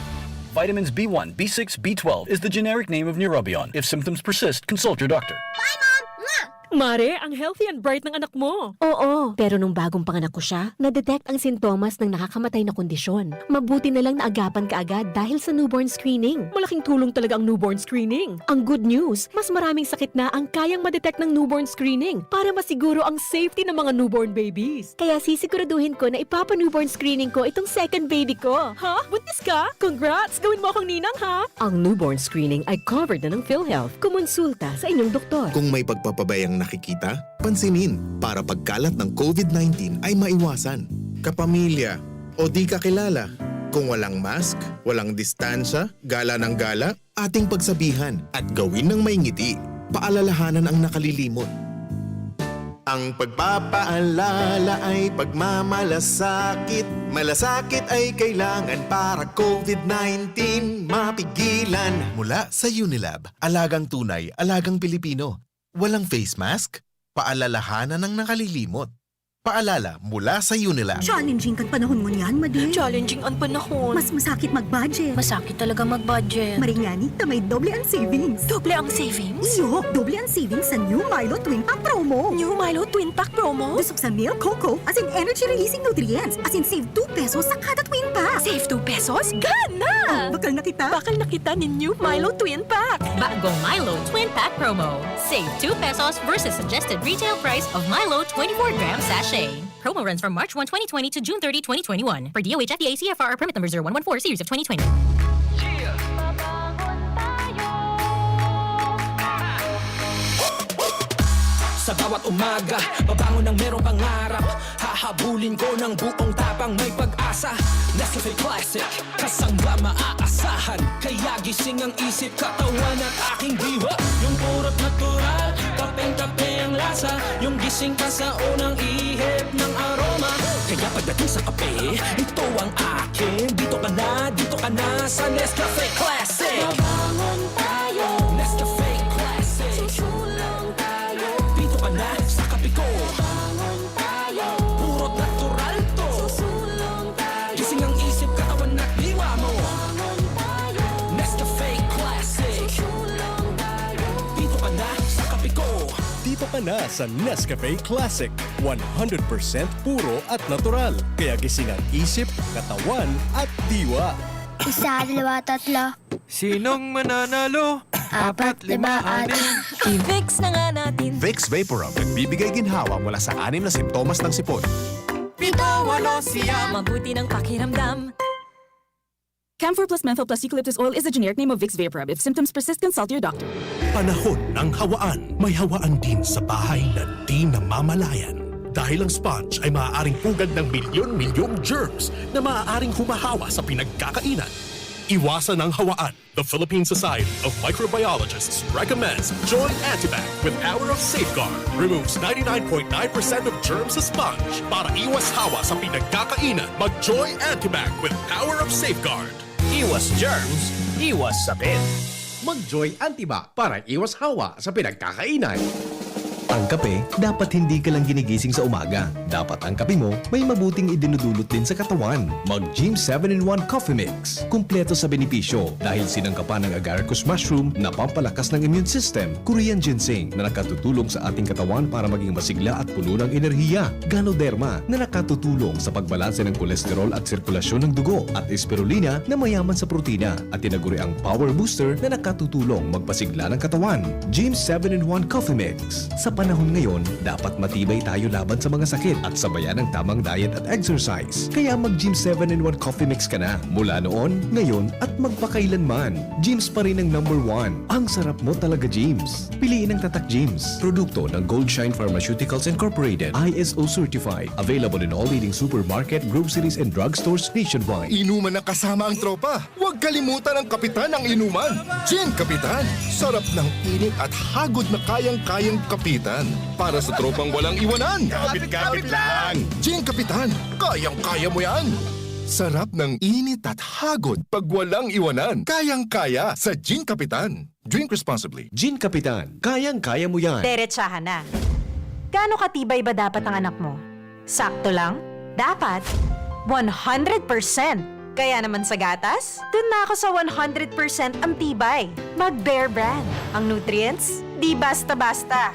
Vitamins B one, B six, B twelve is the generic name of Neurobion. If symptoms persist, consult your doctor. Bye, Mom! Mwah! Mare, ang healthy and bright ng anak mo. Oo, pero nung bagong panganak ko siya, na-detect ang sintomas ng nakakamatay na kondisyon. Mabuti na lang naagapan ka agad dahil sa newborn screening. Malaking tulong talaga ang newborn screening. Ang good news, mas maraming sakit na ang kayang ma-detect ng newborn screening para masiguro ang safety ng mga newborn babies. Kaya sisiguraduhin ko na ipapa-newborn screening ko itong second baby ko. Ha? Buntis ka? Congrats! Gawin mo akong ninang, ha? Ang newborn screening ay covered na ng PhilHealth. Kumonsulta sa inyong doktor. Kung may pagpapabayang nakikita, pansinin para pagkalat ng covid nineteen ay maiwasan. Kapamilya o di kakilala, kung walang mask, walang distansya, gala ng gala, ating pagsabihan at gawin ng may ngiti. Paalalahanan ang nakalilimot. Ang pagpapaalala ay pagmamalasakit. Malasakit ay kailangan para covid nineteen mapigilan. Mula sa Unilab, alagang tunay, alagang Pilipino. Walang face mask? Paalalahanan ang nakalilimot. Paalala mula sa Unilab. Challenging kan panahon ngunyan, Madi. Challenging ang panahon. Mas masakit mag-budget. Masakit talaga mag-budget. Maringani, ta may doble ang savings. Doble ang savings? Iyo, doble ang savings sa new Milo Twin Pack Promo. New Milo Twin Pack Promo? Busog sa milk, cocoa, as in energy-releasing nutrients, as in save two pesos sa kada Twin Pack. Save two pesos? Gana! Oh, bakal na kita. Bakal na kita nin new Milo Twin Pack. Bagong Milo Twin Pack Promo. Save two pesos versus suggested retail price of Milo twenty-four gram sachet. Promo runs from March one, twenty twenty to June thirty, twenty twenty-one. Per D O H F D A C F R permit number zero one one four series of twenty twenty. Sa bawat umaga, babangon ng merong pangarap. Hahabulin ko ng buong tapang, may pag-asa. Nescafe Classic, kasangga maaasahan. Kaya gising ang isip, katawan at aking diwa. Yung purot natural, kapeng-kape ang lasa. Yung gising ka sa unang ihip ng aroma. Kaya pagdating sa kape, ito ang akin. Dito ka na, dito ka na sa Nescafe Classic. Babangon tayo. Nescafe Classic. Susulong tayo. Dito ka na sa kape ko. Babangon tayo. Puro natural to. Susulong tayo. Gising ang isip, katawan at diwa mo. Babangon tayo. Nescafe Classic. Susulong tayo. Dito ka na sa kape ko. Dito ka na sa Nescafe Classic. One hundred percent puro at natural. Kaya gising ang isip, katawan at diwa. Isa, dalawa, tatlo. Sinong mananalo? Apat, lima, anim. I-Vicks na nga natin. Vicks Vaporub, nagbibigay ginhawa mula sa anim na simptomas ng sipon. Pito, walo, siyam. Mabuti ng pakiramdam. Camphor plus menthol plus eucalyptus oil is the generic name of Vicks Vaporub. If symptoms persist, consult your doctor. Panahon ng hawaan. May hawaan din sa bahay na di namamalayan. Dahil ang sponge ay maaaring pugad ng milyon-milyong germs na maaaring humahawa sa pinagkakainan. Iwasan ang hawaan. The Philippine Society of Microbiologists recommends Joy Antibac with Power of Safeguard. Removes ninety-nine point nine percent of germs sa sponge. Para iwas hawa sa pinagkakainan, mag-Joy Antibac with Power of Safeguard. Iwas germs, iwas sakit. Mag-Joy Antibac para iwas hawa sa pinagkakainan. Ang kape, dapat hindi ka lang ginigising sa umaga. Dapat ang kape mo may mabuting idinudulot din sa katawan. Mag Gym seven in one Coffee Mix. Kumpleto sa benepisyo dahil sinangkapan ng agaricus mushroom na pampalakas ng immune system, Korean ginseng na nakatutulong sa ating katawan para maging masigla at puno ng enerhiya, Ganoderma na nakatutulong sa pagbalanse ng kolesterol at sirkulasyon ng dugo, at Spirulina na mayaman sa protina at tinaguri ang power booster na nakatutulong magpasigla ng katawan. Gym seven in one Coffee Mix. Sa panahon ngayon, dapat matibay tayo laban sa mga sakit at sabayan ang tamang diet at exercise. Kaya mag Gym seven in one Coffee Mix ka na. Mula noon, ngayon, at magpakailanman. Gym's pa rin ang number one. Ang sarap mo talaga, Gym's. Piliin ang Tatak Gym's. Produkto ng Gold Shine Pharmaceuticals Incorporated. I S O certified. Available in all leading supermarket, groceries, and drugstores nationwide. Inuman na kasama ang tropa. Huwag kalimutan ang kapitan ng inuman. Gin Kapitan. Sarap ng init at hagod na kayang-kayang kapitan. Para sa tropang walang iwanan. Kapit-kapit lang. Gin Kapitan. Kayang-kaya mo yan. Sarap ng init at hagod pag walang iwanan. Kayang-kaya sa Gin Kapitan. Drink responsibly. Gin Kapitan. Kayang-kaya mo yan. Derechahan na. Gaano katibay ba dapat ang anak mo? Sakto lang? Dapat? One hundred percent! Kaya naman sa gatas, dun na ako sa one hundred percent ang tibay. Mag Bear Brand. Ang nutrients, di basta-basta.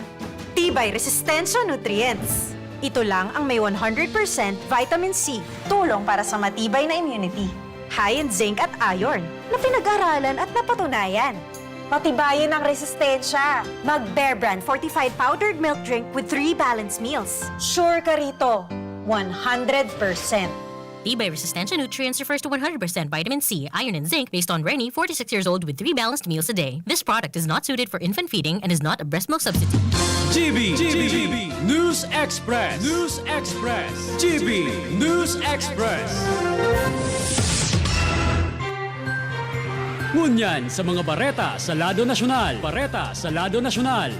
Tibay Resistensya Nutrients. Ito lang ang may one hundred percent vitamin C. Tulong para sa matibay na immunity. High in zinc at iron na pinag-aralan at napatunayan. Patibayin ang resistensya. Mag Bear Brand fortified powdered milk drink with three balanced meals. Sure ka rito, one hundred percent. Tibay Resistensya Nutrients refers to one hundred percent vitamin C, iron, and zinc based on Reni, forty-six years old, with three balanced meals a day. This product is not suited for infant feeding and is not a breast milk substitute. G B, G B, News Express, News Express, G B News Express. Ngunyan sa mga bareta sa lado nasyonal. Bareta sa lado nasyonal.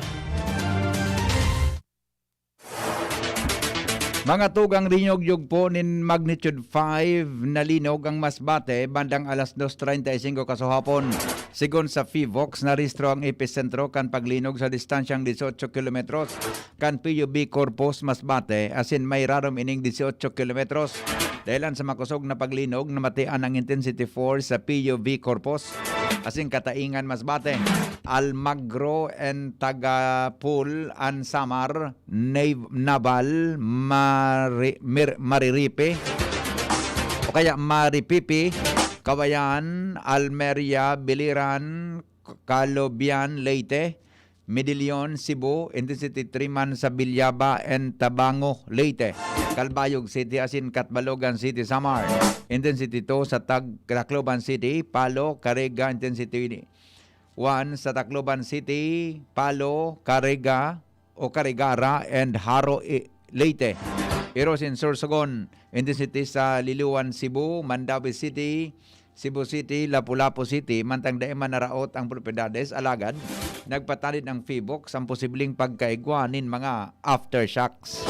Mga tugang, linog, yugpo nin magnitude five na linog ang Masbate bandang alas dos treinta y cinco kasuhapon. Sigon sa PHIVOLCS, narehistro ang episentro kan paglinog sa distansyang dieciocho kilometros kan P U V Corpus, Masbate, asin may rarom ining dieciocho kilometros. Dahelan sa makosog na paglinog, namatian ang intensity four sa P U V Corpus, asin Kataingan, Masbate, Almagro and Tagapul, an Samar, Nav-, Naval, Mari-, Mir-, Mariripe, o kaya Maripipi, Cauayan, Almeria, Biliran, Calubian, Leyte, Medellon, Cebu, intensity three man sa Villaba and Tabango, Leyte, Calbayog City asin Catbalogan City, Samar, intensity two sa Tag-, Tacloban City, Palo, Carega, intensity one sa Tacloban City, Palo, Carega, o Carigara and Jaro, i-, Leyte. Pero sin Sorsogon, intensity sa Liloan, Cebu, Mandaue City, Cebu City, Lapu-Lapu City, mantang dai man naraot ang propiedades, alagad nagpatanid ang PHIVOLCS sa posibleng pagkaigwa nin mga aftershocks.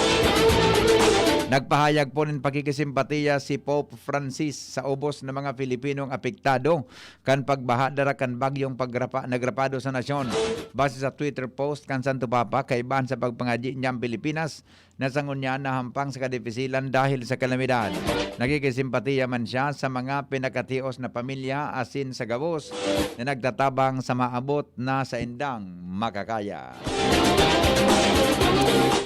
Nagpahayag po nin pakikisimpatiya si Pope Francis sa ubos na mga Pilipinong apektado kan pagbaha dara kan bagyong pagrapa-, nagrapado sa nasyon. Base sa Twitter post kan Santo Papa, kaibahan sa pagpangadyi niya ang Pilipinas na sa ngunyan nahampang sa kadipisilan dahil sa kalamidad. Nakikisimpatiya man siya sa mga pinakatios na pamilya asin sa gabos na nagtatabang sa maabot na saindang makakaya.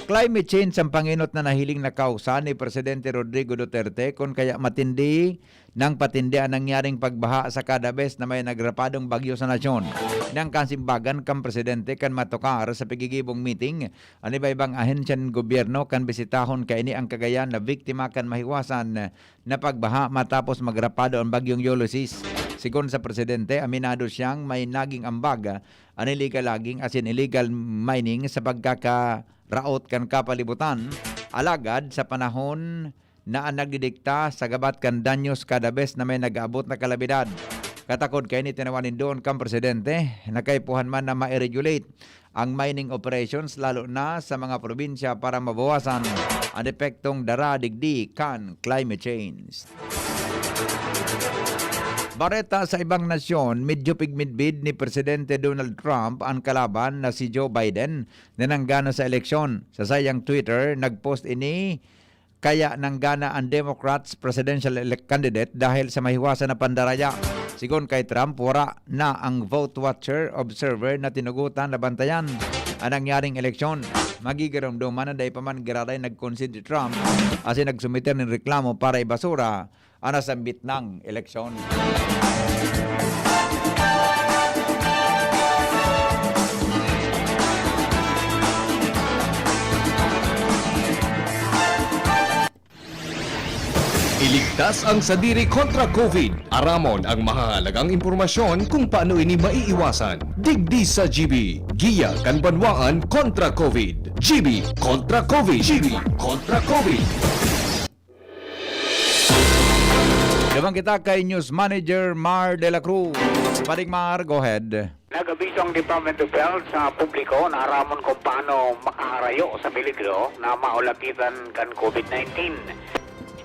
Climate change ang pangenot na nahiling na kausa ni Presidente Rodrigo Duterte, kun kaya matindi nang patindi an nangyaring pagbaha sa kada bes na may nagrapadong bagyo sa nasyon. Nang kasimbagan kan presidente kan matukar sa pigigibong meeting, an iba-ibang ahensya nin gobyerno kan bisitahon kaini ang Cagayan na biktima kan mahiwasan na pagbaha matapos magrapado an Bagyong Ulysses. Sigon sa presidente, aminado siyang may naging ambag an illegal logging asin illegal mining sa pagkakaraot kan kapalibutan. Alagad sa panahon na an nagdidikta sa gabat kan danyos kada bes na may nag-aabot na kalamidad. Katakod kaini, tinawan nin duon kan presidente na kaipuhan man na ma-regulate ang mining operations, lalo na sa mga probinsya, para mabawasan an epektong dara digdi kan climate change. Bareta sa ibang nasyon, medyo pigmidbid ni Presidente Donald Trump an kalaban na si Joe Biden na nanggana sa eleksyon. Sa saiyang Twitter, nag-post ini kaya nanggana an Democrats presidential elect candidate dahil sa mahiwasan na pandaraya. Sigon kay Trump, wara na ang vote watcher observer na tinugotan na bantayan an nangyaring eleksyon. Magigiromdoman na dai pa man giraray nag-concede si Trump asin nagsumiter nin reklamo para ibasura an nasambit nang eleksyon. Iligtas ang sadiri kontra COVID. Aramon ang mahahalagang impormasyon kung paano ini maiiwasan. Digdi sa G B, Giya kan Banwaan kontra COVID. G B kontra COVID. G B kontra COVID. Naman kita kay News Manager Mar de la Cruz. Paring Mar, go ahead. Nag-abiso ang Department of Health sa publiko na aramon kung paano makaharayo sa peligro na maulakitan kan COVID nineteen.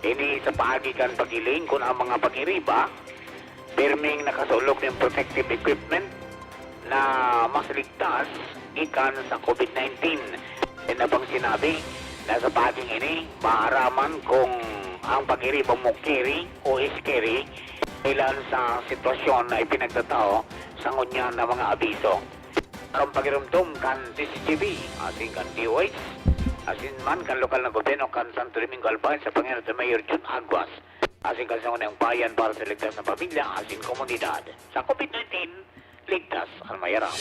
Ini sa paagi kan paghiling kun ang mga pag-iriba pirming nakasulog nin protective equipment na mas ligtas gikan sa COVID nineteen. Yan na bang sinabi na sa paging ini, maaraman kung ang pag-iriba mo kiri o iskiri ilan sa sitwasyon na ipinagtatao sa ngunyan na mga abiso. Karong pagirumdom kan D C G B, asin kan D O H, asin man kan lokal na gobyerno kan Santo Domingo Albay sa pangenot ni Mayor Jun Aguas, asin kan Sangguniang Bayan para sa Ligtas na Pamilya asin Komunidad. Sa COVID nineteen, ligtas ang mayaram.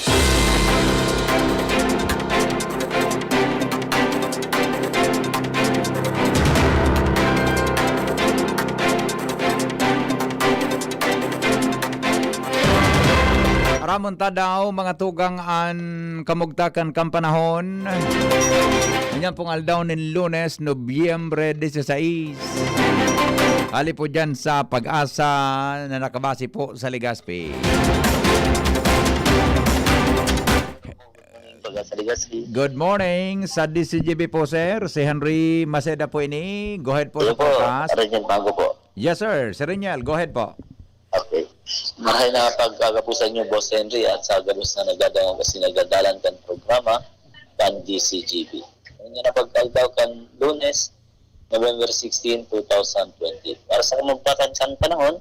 Aramon ta daw, mga tugang, an kamugtakan kan panahon. Ngunyan pong aldaw nin Lunes, Nobyembre dieciséis. Hali po dyan sa Pag-asa na nakabase po sa Legazpi. Pag-asa Legazpi. Good morning sa D C G B po, sir. Si Henry Maceda po ini. Go ahead po. Hello sa po, Pag-asa. Regent Bago po. Yes, sir. Sir Reniel, go ahead po. Okay. Maray na pagkagapusan niyo, Boss Henry, at sa gabos na nagdadangog kasi nagdadalan kan programa, kan D C G B. Ngayon na pagkaldaw kan Lunes, November sixteen, two thousand twenty. Para sa kamugtakan kan panahon,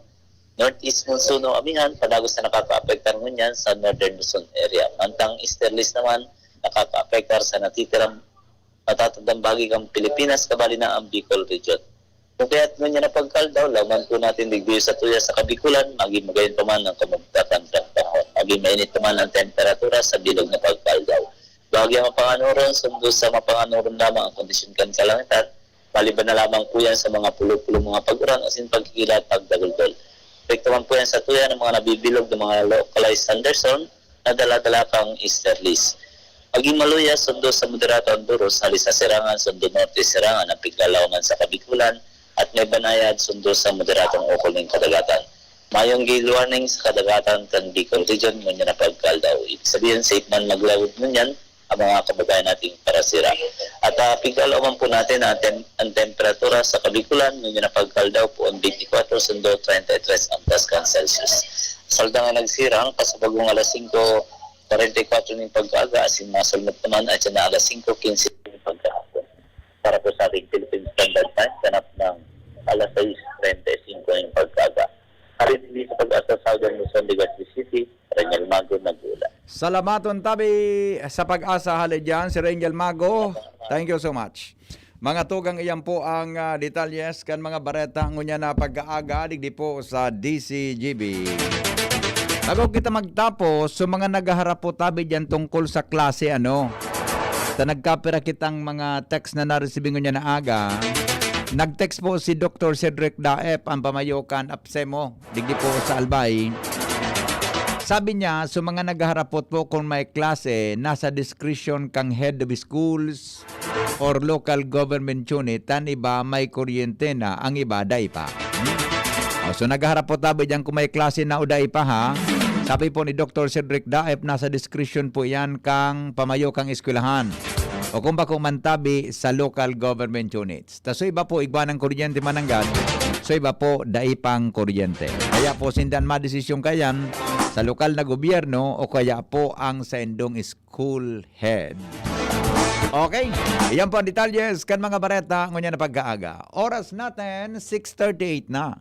northeast monsoon o amihan, padagos na nakakaapektar ngunyan sa northern Luzon area. Mantang easterlies naman, nakakaapektar sa natitirang matatandang bahagi kan Pilipinas, kabali na ang Bicol region. Kung kaya't ngunyan na pagkaldaw, laman po natin digdi sa tuya sa Kabikulan, maging magayon pa man ang kamugtakan kan panahon. Maging mainit pa man ang temperatura sa bilog na pagkaldaw. Bahagyang mapanganoron, sundo sa mapanganoron lamang ang kondisyon kan kalangitan, maliban na lamang po yan sa mga pulo-pulo mga pag-uran asin pagkikilat pagdaguldol. Epekto man po yan sa tuya ng mga nabibilog ng mga localized thunderstorm na dala-dala kang easterlies. Magin maluya, sundo sa moderato ang duros, hali sa sirangan, sundo norte, sirangan ang piglalawaman sa Kabikulan, at may banayad, sundo sa moderatong ukol ning kadagatan. Mayong gale warning sa kadagatan kan Bicol Region ngunyan na pagkaaldaw. Ibig sabihin, safe man maglawod ngunyan ang mga kababayan nating parasira. At, ah, piglalawaman po natin ang tem-, ang temperatura sa Kabikulan ngunyan na pagkaaldaw po ang twenty-four sundo treinta y tres ang taskan Celsius. Sa aldaw na nagsirang, kasabagong alas singko kwarenta y kwatro ning pag-aga, asin masulnop naman ay na alas singko quince ning pagkahapon. Para po sa ating Philippine Standard Time, ganap ng alas sais treinta y cinco ning pag-aga. Harin ini sa Pag-asa Southern Luzon, Legazpi City, Reniel Mago nag-uulat. Salamaton tabi sa Pag-asa, hali diyan si Reniel Mago. Thank you so much. Mga tugang, iyan po ang, ah, detalyes kan mga bareta ngunyan na pag-aaga digdi po sa D C G B. Bago kita magtapos, sa mga naghaharap po tabi diyan tungkol sa klase, ano, ta nagkapira kitang mga text na naresibi ngunyan na aga. Nag-text po si Doktor Cedric Daep, ang pamayo kan APSEMO, digdi po sa Albay. Sabi niya, sa mga naghaharap po, po kung may klase, nasa discretion kang head of schools or local government unit, an iba may kuryente na, ang iba dai pa. Hmm? O, so naghaharap po tabi diyan kung may klase na o dai pa, ha. Sabi po ni Doktor Cedric Daep, nasa discretion po yan kang pamayo kang eskwelahan. O kung bako man tabi sa local government units. Ta so iba po, igwa ng kuryente mananggad, so iba po, dai pang kuryente. Kaya po, sindan madesisyon kayan sa lokal na gobyerno o kaya po ang sa indong school head. Okay, iyan po ang detalyes kan mga bareta ngunyan na pag-aaga. Oras natin, six thirty-eight na.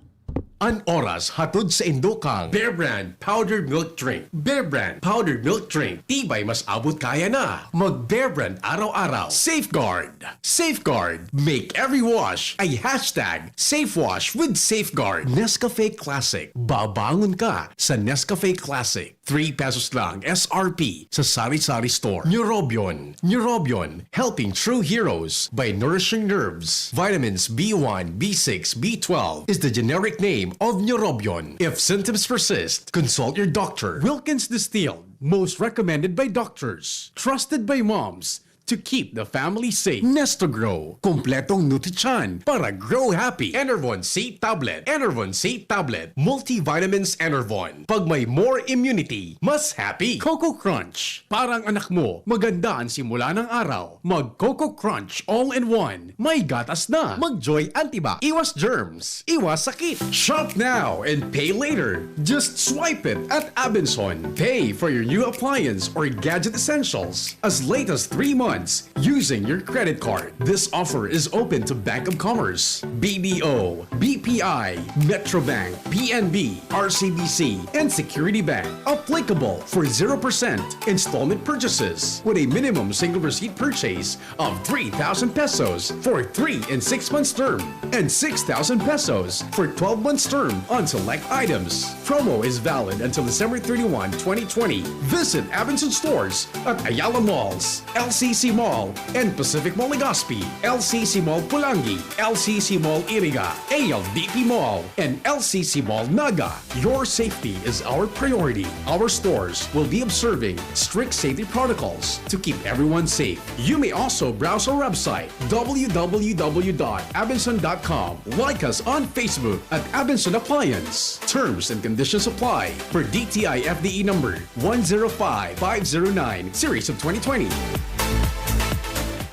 An oras hatod sa indo kang Bear Brand Powdered Milk Drink. Bear Brand Powdered Milk Drink. Tibay mas abot kaya na. Mag Bear Brand araw-araw. Safeguard. Safeguard. Make every wash a hashtag safe wash with Safeguard. Nescafe Classic. Babangon ka sa Nescafe Classic. Three pesos lang S R P sa sari-sari store. Neurobion. Neurobion, helping true heroes by nourishing nerves. Vitamins B one, B six, B twelve is the generic name of Neurobion. If symptoms persist, consult your doctor. Wilkins Distilled, most recommended by doctors, trusted by moms, to keep the family safe. Nestogro, kompletong nutrisyon para grow happy. Enervon C Tablet. Enervon C Tablet. Multivitamins Enervon. Pag may more immunity, mas happy. Coco Crunch. Parang anak mo, maganda ang simula ng araw. Mag Coco Crunch all in one. May gatas na. Mag Joy Antibac. Iwas germs. Iwas sakit. Shop now and pay later. Just swipe it at Abenson. Pay for your new appliance or gadget essentials as late as three months using your credit card. This offer is open to Bank of Commerce, B D O, B P I, Metrobank, P N B, R C B C, and Security Bank. Applicable for zero percent installment purchases with a minimum single receipt purchase of three thousand pesos for three and six months term and six thousand pesos for twelve months term on select items. Promo is valid until December thirty-one, twenty twenty. Visit Abenson stores at Ayala Malls, L C C Mall, and Pacific Mall Legazpi, L C C Mall Pulangi, L C C Mall Iriga, A L D P Mall, and L C C Mall Naga. Your safety is our priority. Our stores will be observing strict safety protocols to keep everyone safe. You may also browse our website, w w w dot abenson dot com. Like us on Facebook at Abenson Appliance. Terms and conditions apply for D T I F D E number one zero five five zero nine, series of twenty twenty.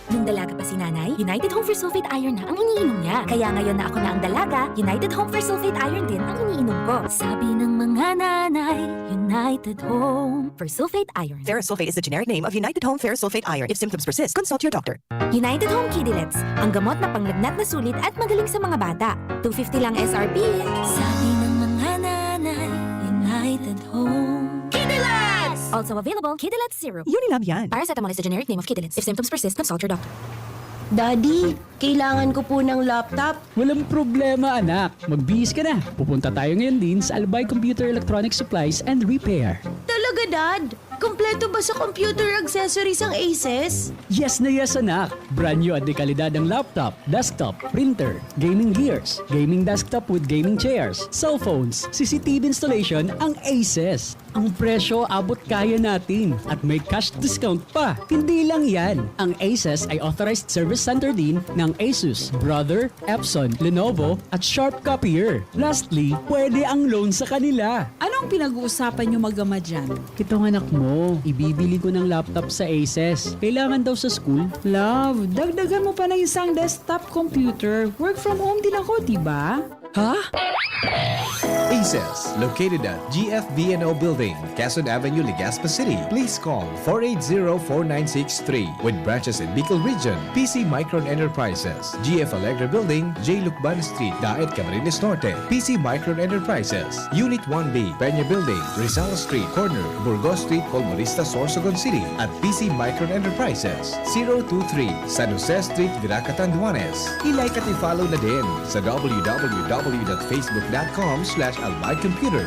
Nung dalaga pa si nanay, United Home Fersulfate Iron na ang iniinom niya. Kaya ngayon na ako na ang dalaga, United Home Fersulfate Iron din ang iniinom ko. Sabi ng mga nanay, United Home Fersulfate Iron. Ferrosulfate is the generic name of United Home Ferrosulfate Iron. If symptoms persist, consult your doctor. United Home Kidilets, ang gamot na panglagnat na sulit at magaling sa mga bata. Two fifty lang S R P. Sabi ng mga nanay, United Home Kidilets! Also available, Kidilets Syrup. Unilab yan. Paracetamol is the generic name of Kidilets. If symptoms persist, consult your doctor. Daddy, kailangan ko po ng laptop. Walang problema, anak. Magbihis ka na. Pupunta tayo ngayon din sa Albay Computer Electronic Supplies and Repair. Talaga, Dad? Kompleto ba sa computer accessories ang Aces? Yes na yes, anak! Brand new at de kalidad ang laptop, desktop, printer, gaming gears, gaming desktop with gaming chairs, cellphones, C C T V installation ang Aces. Ang presyo abot kaya natin at may cash discount pa. Hindi lang yan, ang Aces ay authorized service center din ng Asus, Brother, Epson, Lenovo at Sharp Copier. Lastly, pwede ang loan sa kanila. Anong pinag-uusapan nyo mag-ama dyan? Itong anak mo, ibibili ko ng laptop sa Aces. Kailangan daw sa school. Love, dagdagan mo pa ng isang desktop computer. Work from home din ako, di ba? Ha? Aces, located at G F V and O Building, Quezon Avenue, Legazpi City. Please call four eight zero four nine six three. With branches in Bicol Region, P C Micron Enterprises, G F Alegre Building, J Lucban Street, Daet, Camarines Norte, P C Micron Enterprises, Unit one B, Peña Building, Rizal Street, corner, Burgos Street, Colmonista, Sorsogon City, at P C Micron Enterprises, zero two three, San Jose Street, Virac, Catanduanes. I-like at i-follow na din sa w w w dot facebook dot com slash albay computer.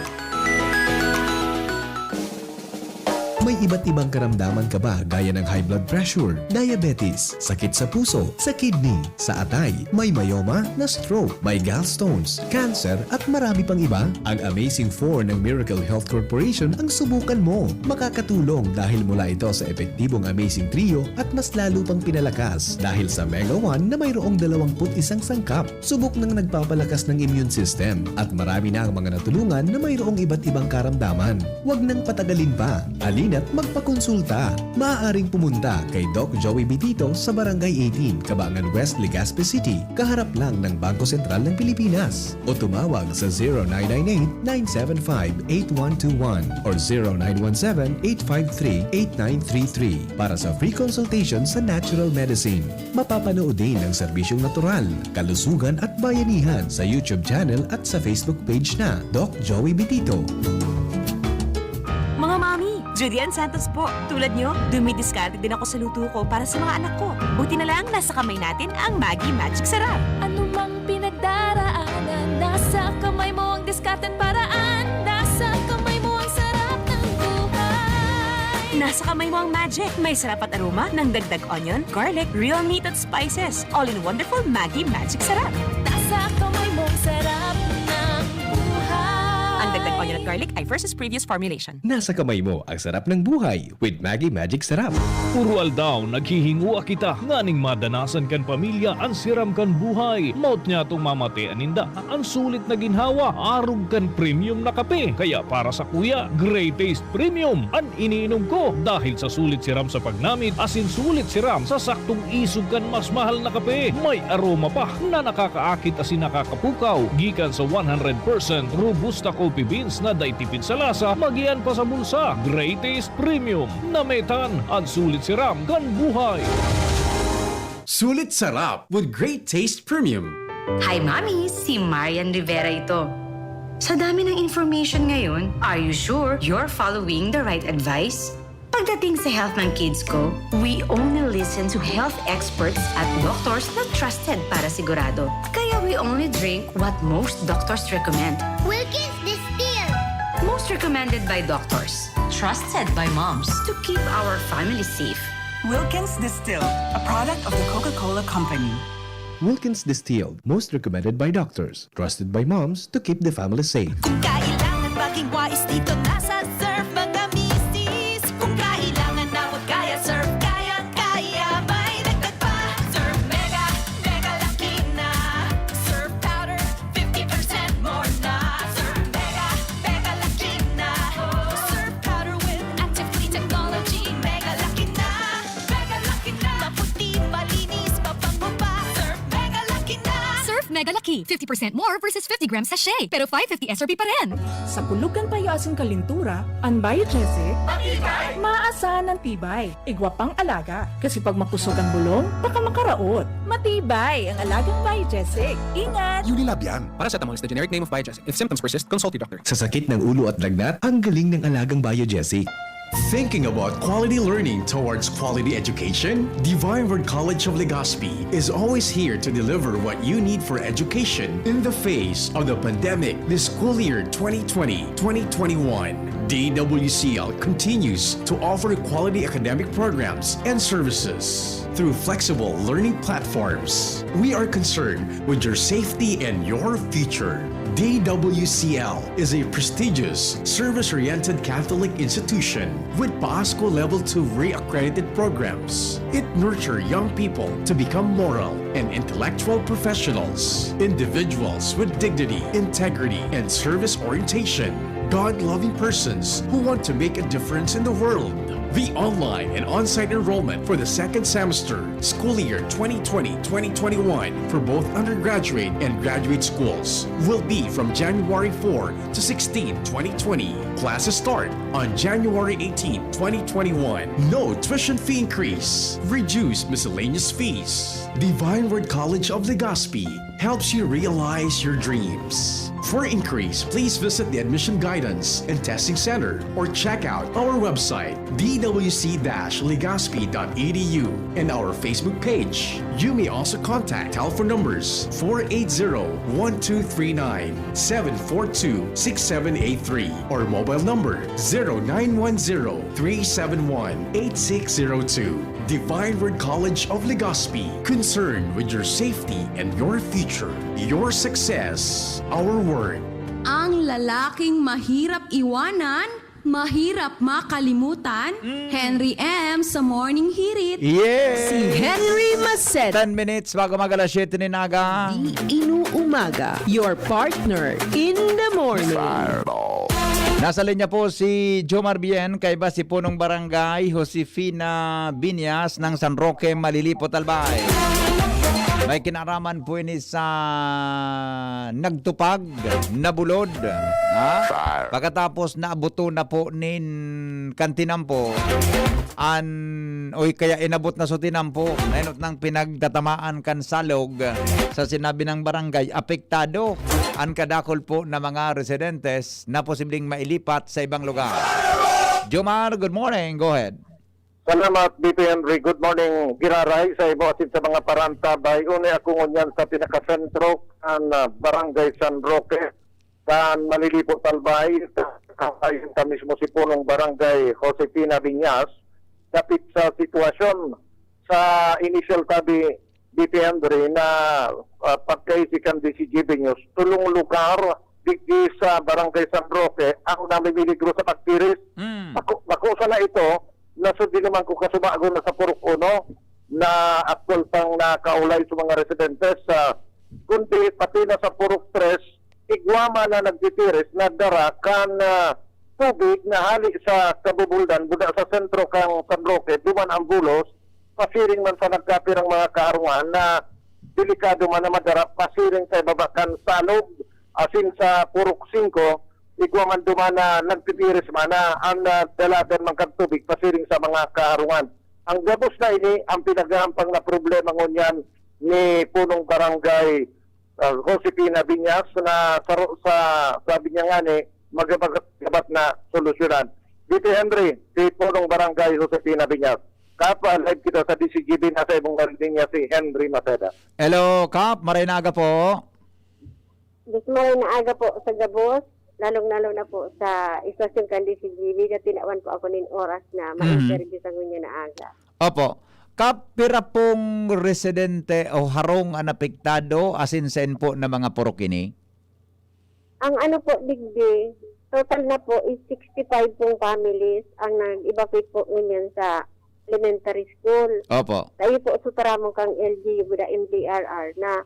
May iba't ibang karamdaman ka ba, gaya ng high blood pressure, diabetes, sakit sa puso, sa kidney, sa atay, may myoma, na-stroke, may gallstones, cancer, at marami pang iba? Ang Amazing Four ng Miracle Health Corporation ang subukan mo. Makakatulong dahil mula ito sa epektibong Amazing Trio at mas lalo pang pinalakas dahil sa Mega One na mayroong dalawampu't isang sangkap. Subok nang nagpapalakas ng immune system at marami na ang mga natulungan na mayroong iba't ibang karamdaman. Huwag nang patagalin pa. Halina't magpakonsulta. Maaaring pumunta kay Doc Joey Bitito sa Barangay eighteen, Cabangan West, Legazpi City, kaharap lang ng Bangko Sentral ng Pilipinas. O tumawag sa zero nine nine eight, nine seven five, eight one two one or zero nine one seven, eight five three, eight nine three three para sa free consultation sa natural medicine. Mapapanood din ang serbisyong natural, kalusugan at bayanihan sa YouTube channel at sa Facebook page na Doc Joey Bitito. Mga mami, Judy Ann Santos po. Tulad nyo, dumidiskarte din ako sa luto ko para sa mga anak ko. Buti na lang, nasa kamay natin ang Maggi Magic Sarap. Anumang pinagdaraanan, nasa kamay mo ang diskarte at paraan. Nasa kamay mo ang sarap ng buhay. Nasa kamay mo ang magic. May sarap at aroma ng dagdag onion, garlic, real meat at spices. All in wonderful Maggi Magic Sarap. Nasa kamay mo ang sarap ng buhay. Ang dagdag onion at garlic ay versus previous formulation. Nasa kamay mo ang sarap ng buhay with Maggi Magic Sarap. Puro aldaw naghihingoa kita nganing madanasan kan pamilya an siram kan buhay. Maot niya tong mamatian ninda an sulit na ginhawa, arog kan premium na kape. Kaya para sa kuya, Great Taste Premium an iniinom ko dahil sa sulit siram sa pagnamit asin sulit siram sa saktong isog kan mas mahal na kape. May aroma pa na nakakaakit asin nakakapukaw gikan sa one hundred percent Robusta Coffee Beans na dai tipid sa lasa, magian pa sa bulsa. Great Taste Premium. Nametan an sulit siram kan buhay. Sulit sarap with Great Taste Premium. Hi, Mommy! Si Marian Rivera ito. Sa dami ng information ngayon, are you sure you're following the right advice? Pagdating sa health ng kids ko, we only listen to health experts at doctors na trusted para sigurado. Kaya we only drink what most doctors recommend. Wilkins Distilled. Most recommended by doctors. Trusted by moms. To keep our family safe. Wilkins Distilled, a product of the Coca-Cola Company. Wilkins Distilled, most recommended by doctors, trusted by moms to keep the family safe. Kung kailangan maging wais dito, nasa Surf mga misis. Kung kailangan na huwag kaya, Surf kayang-kaya. May dagdag pa, Surf Mega, Mega Laki na. Surf Powder, fifty percent more na. Surf Mega, Mega Laki na. Surf Powder with Active Clean Technology, Mega Laki na. Mega Laki na. Maputi, malinis, mabango pa. Surf Mega Laki na. Surf Mega Laki, fifty percent more versus fifty grams sachet, pero five fifty S R P pa rin. Sa kulog kan payo asin kalintura, an Biogesic maasahan an tibay. Igwa pang alaga, kasi pag makusog ang bulong, baka makaraot. Matibay ang alagang Biogesic. Ingat! Unilab yan. Paracetamol is the generic name of Biogesic. If symptoms persist, consult your doctor. Sa sakit ng ulo at lagnat, ang galing ng alagang Biogesic. Thinking about quality learning towards quality education? Divine Word College of Legazpi is always here to deliver what you need for education in the face of the pandemic this school year twenty twenty, twenty twenty-one. D W C L continues to offer quality academic programs and services through flexible learning platforms. We are concerned with your safety and your future. D W C L is a prestigious, service-oriented Catholic institution with PASCO Level two re-accredited programs. It nurtures young people to become moral and intellectual professionals, individuals with dignity, integrity, and service orientation, God-loving persons who want to make a difference in the world. The online and on-site enrollment for the second semester, school year twenty twenty, twenty twenty-one, for both undergraduate and graduate schools will be from January four to sixteen, twenty twenty. Classes start on January eighteen, twenty twenty-one. No tuition fee increase. Reduced miscellaneous fees. Divine Word College of Legazpi helps you realize your dreams. For inquiries, please visit the Admission Guidance and Testing Center or check out our website, d w c dash legazpi dot e d u, and our Facebook page. You may also contact telephone numbers four eight zero, one two three nine, seven four two, six seven eight three or mobile number zero nine one zero, three seven one, eight six zero two. Divine Word College of Legazpi, concerned with your safety and your future. Your success, our word. Ang lalaking mahirap iwanan, mahirap makalimutan, Henry M sa Morning Hirit. Yes! Si Henry Maceda. Ten minutes bago mag alas siyete nin aga. Inuumaga, your partner in the morning. Nasa linya po si Jomar Bien, kaiba si Punong Barangay Josefina Binyas ng San Roque, Malilipot, Albay. May kinaraman po ini sa nagtupag, nabulod. Ha? Pagkatapos naabuto na po nin kantinampo, an oy kaya inabot na sa tinampo, nainot nang pinagtatamaan kan salog sa sinabi ng barangay, apektado an kadakol po na mga residentes na posibleng mailipat sa ibang lugar. Jomar, good morning. Go ahead. Salamat, B P Henry. Good morning, Giraray, sa imo asin sa mga parantabay. Uni ako ngunyan sa pinakasentro kan ah, Barangay San Roque, kan Malilipot, Albay. Kasayon ka mismo si Punong Barangay Josefina Viñas. Dapit sa sitwasyon, sa initial tabi, B P Henry, na ah, pagkaisi kan D C G B News, tulong lugar digdi sa Barangay San Roque ang namimiligro sa pagtiris. Mm. Bako, bako sana ito, nasud din naman ko kasubago na sa Purok Uno na aktual pang nakaulay sa mga residentes, ah, kundi pati na sa Purok Tres, igwa man na nagtitiris na dara kan ah, tubig na hali sa kabubuldan, buda sa sentro kang San Roque, duman ang bulos, pasiring man sa nagkapirang mga kaarungan na delikado man na madara pasiring sa ibaba kan salog, asin sa Purok Singko, igwa man duman na nagtitiris man na ang ah, dalagan man kan tubig pasiring sa mga kaarungan. Ang gabos na ini ang pinagahampang na problema ngunyan ni Punong Barangay ah, Josefina Viñas na sa, sa sabi niya nga ni magabagabat na solusyonan. B P Henry, si Punong Barangay Josefina Viñas. Kapa, live kita sa D C G B, nasa ibong linya si Henry Maceda. Hello, Kap. Maray na aga po. Mas maray na aga po sa gabos, lalong-lalo na po sa istasyon kan D C G B na tinawan po ako nin oras na ma-interview sa ngunyan na aga. Opo. Kap, pira pong residente o harong an apektado asin saen po na mga purok ini? Ang ano po, digdi, total na po is sixty-five pong families ang nag-evacuate po ngunyan sa elementary school. Opo. Tayo po sa tramo kang L G U buda M D R R na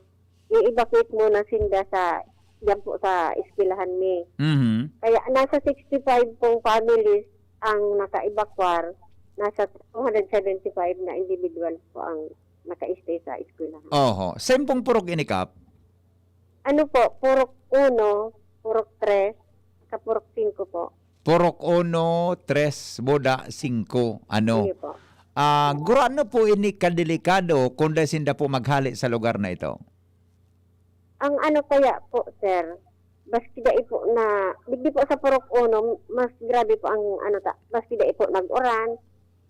i-evacuate muna sinda sa, diyan po sa eskwelahan mi. Mhm. Kaya nasa sixty-five pong families ang naka-evacuar, nasa two hundred seventy-five na individuals po ang naka-stay sa eskwelahan. Oho. Saen pong purok ini, Kap? Ano po, Purok Uno, Purok Tres, sa Purok Singko po. Purok Uno, Tres, Boda, Singko. Ano? Sige po. Ah, gurano po ini kadelikado kung dai sinda po maghali sa lugar na ito? Ang ano kaya po, sir, baski dai po na, digdi po sa Purok Uno, mas grabe po ang ano ta, baski dai po nag-uran,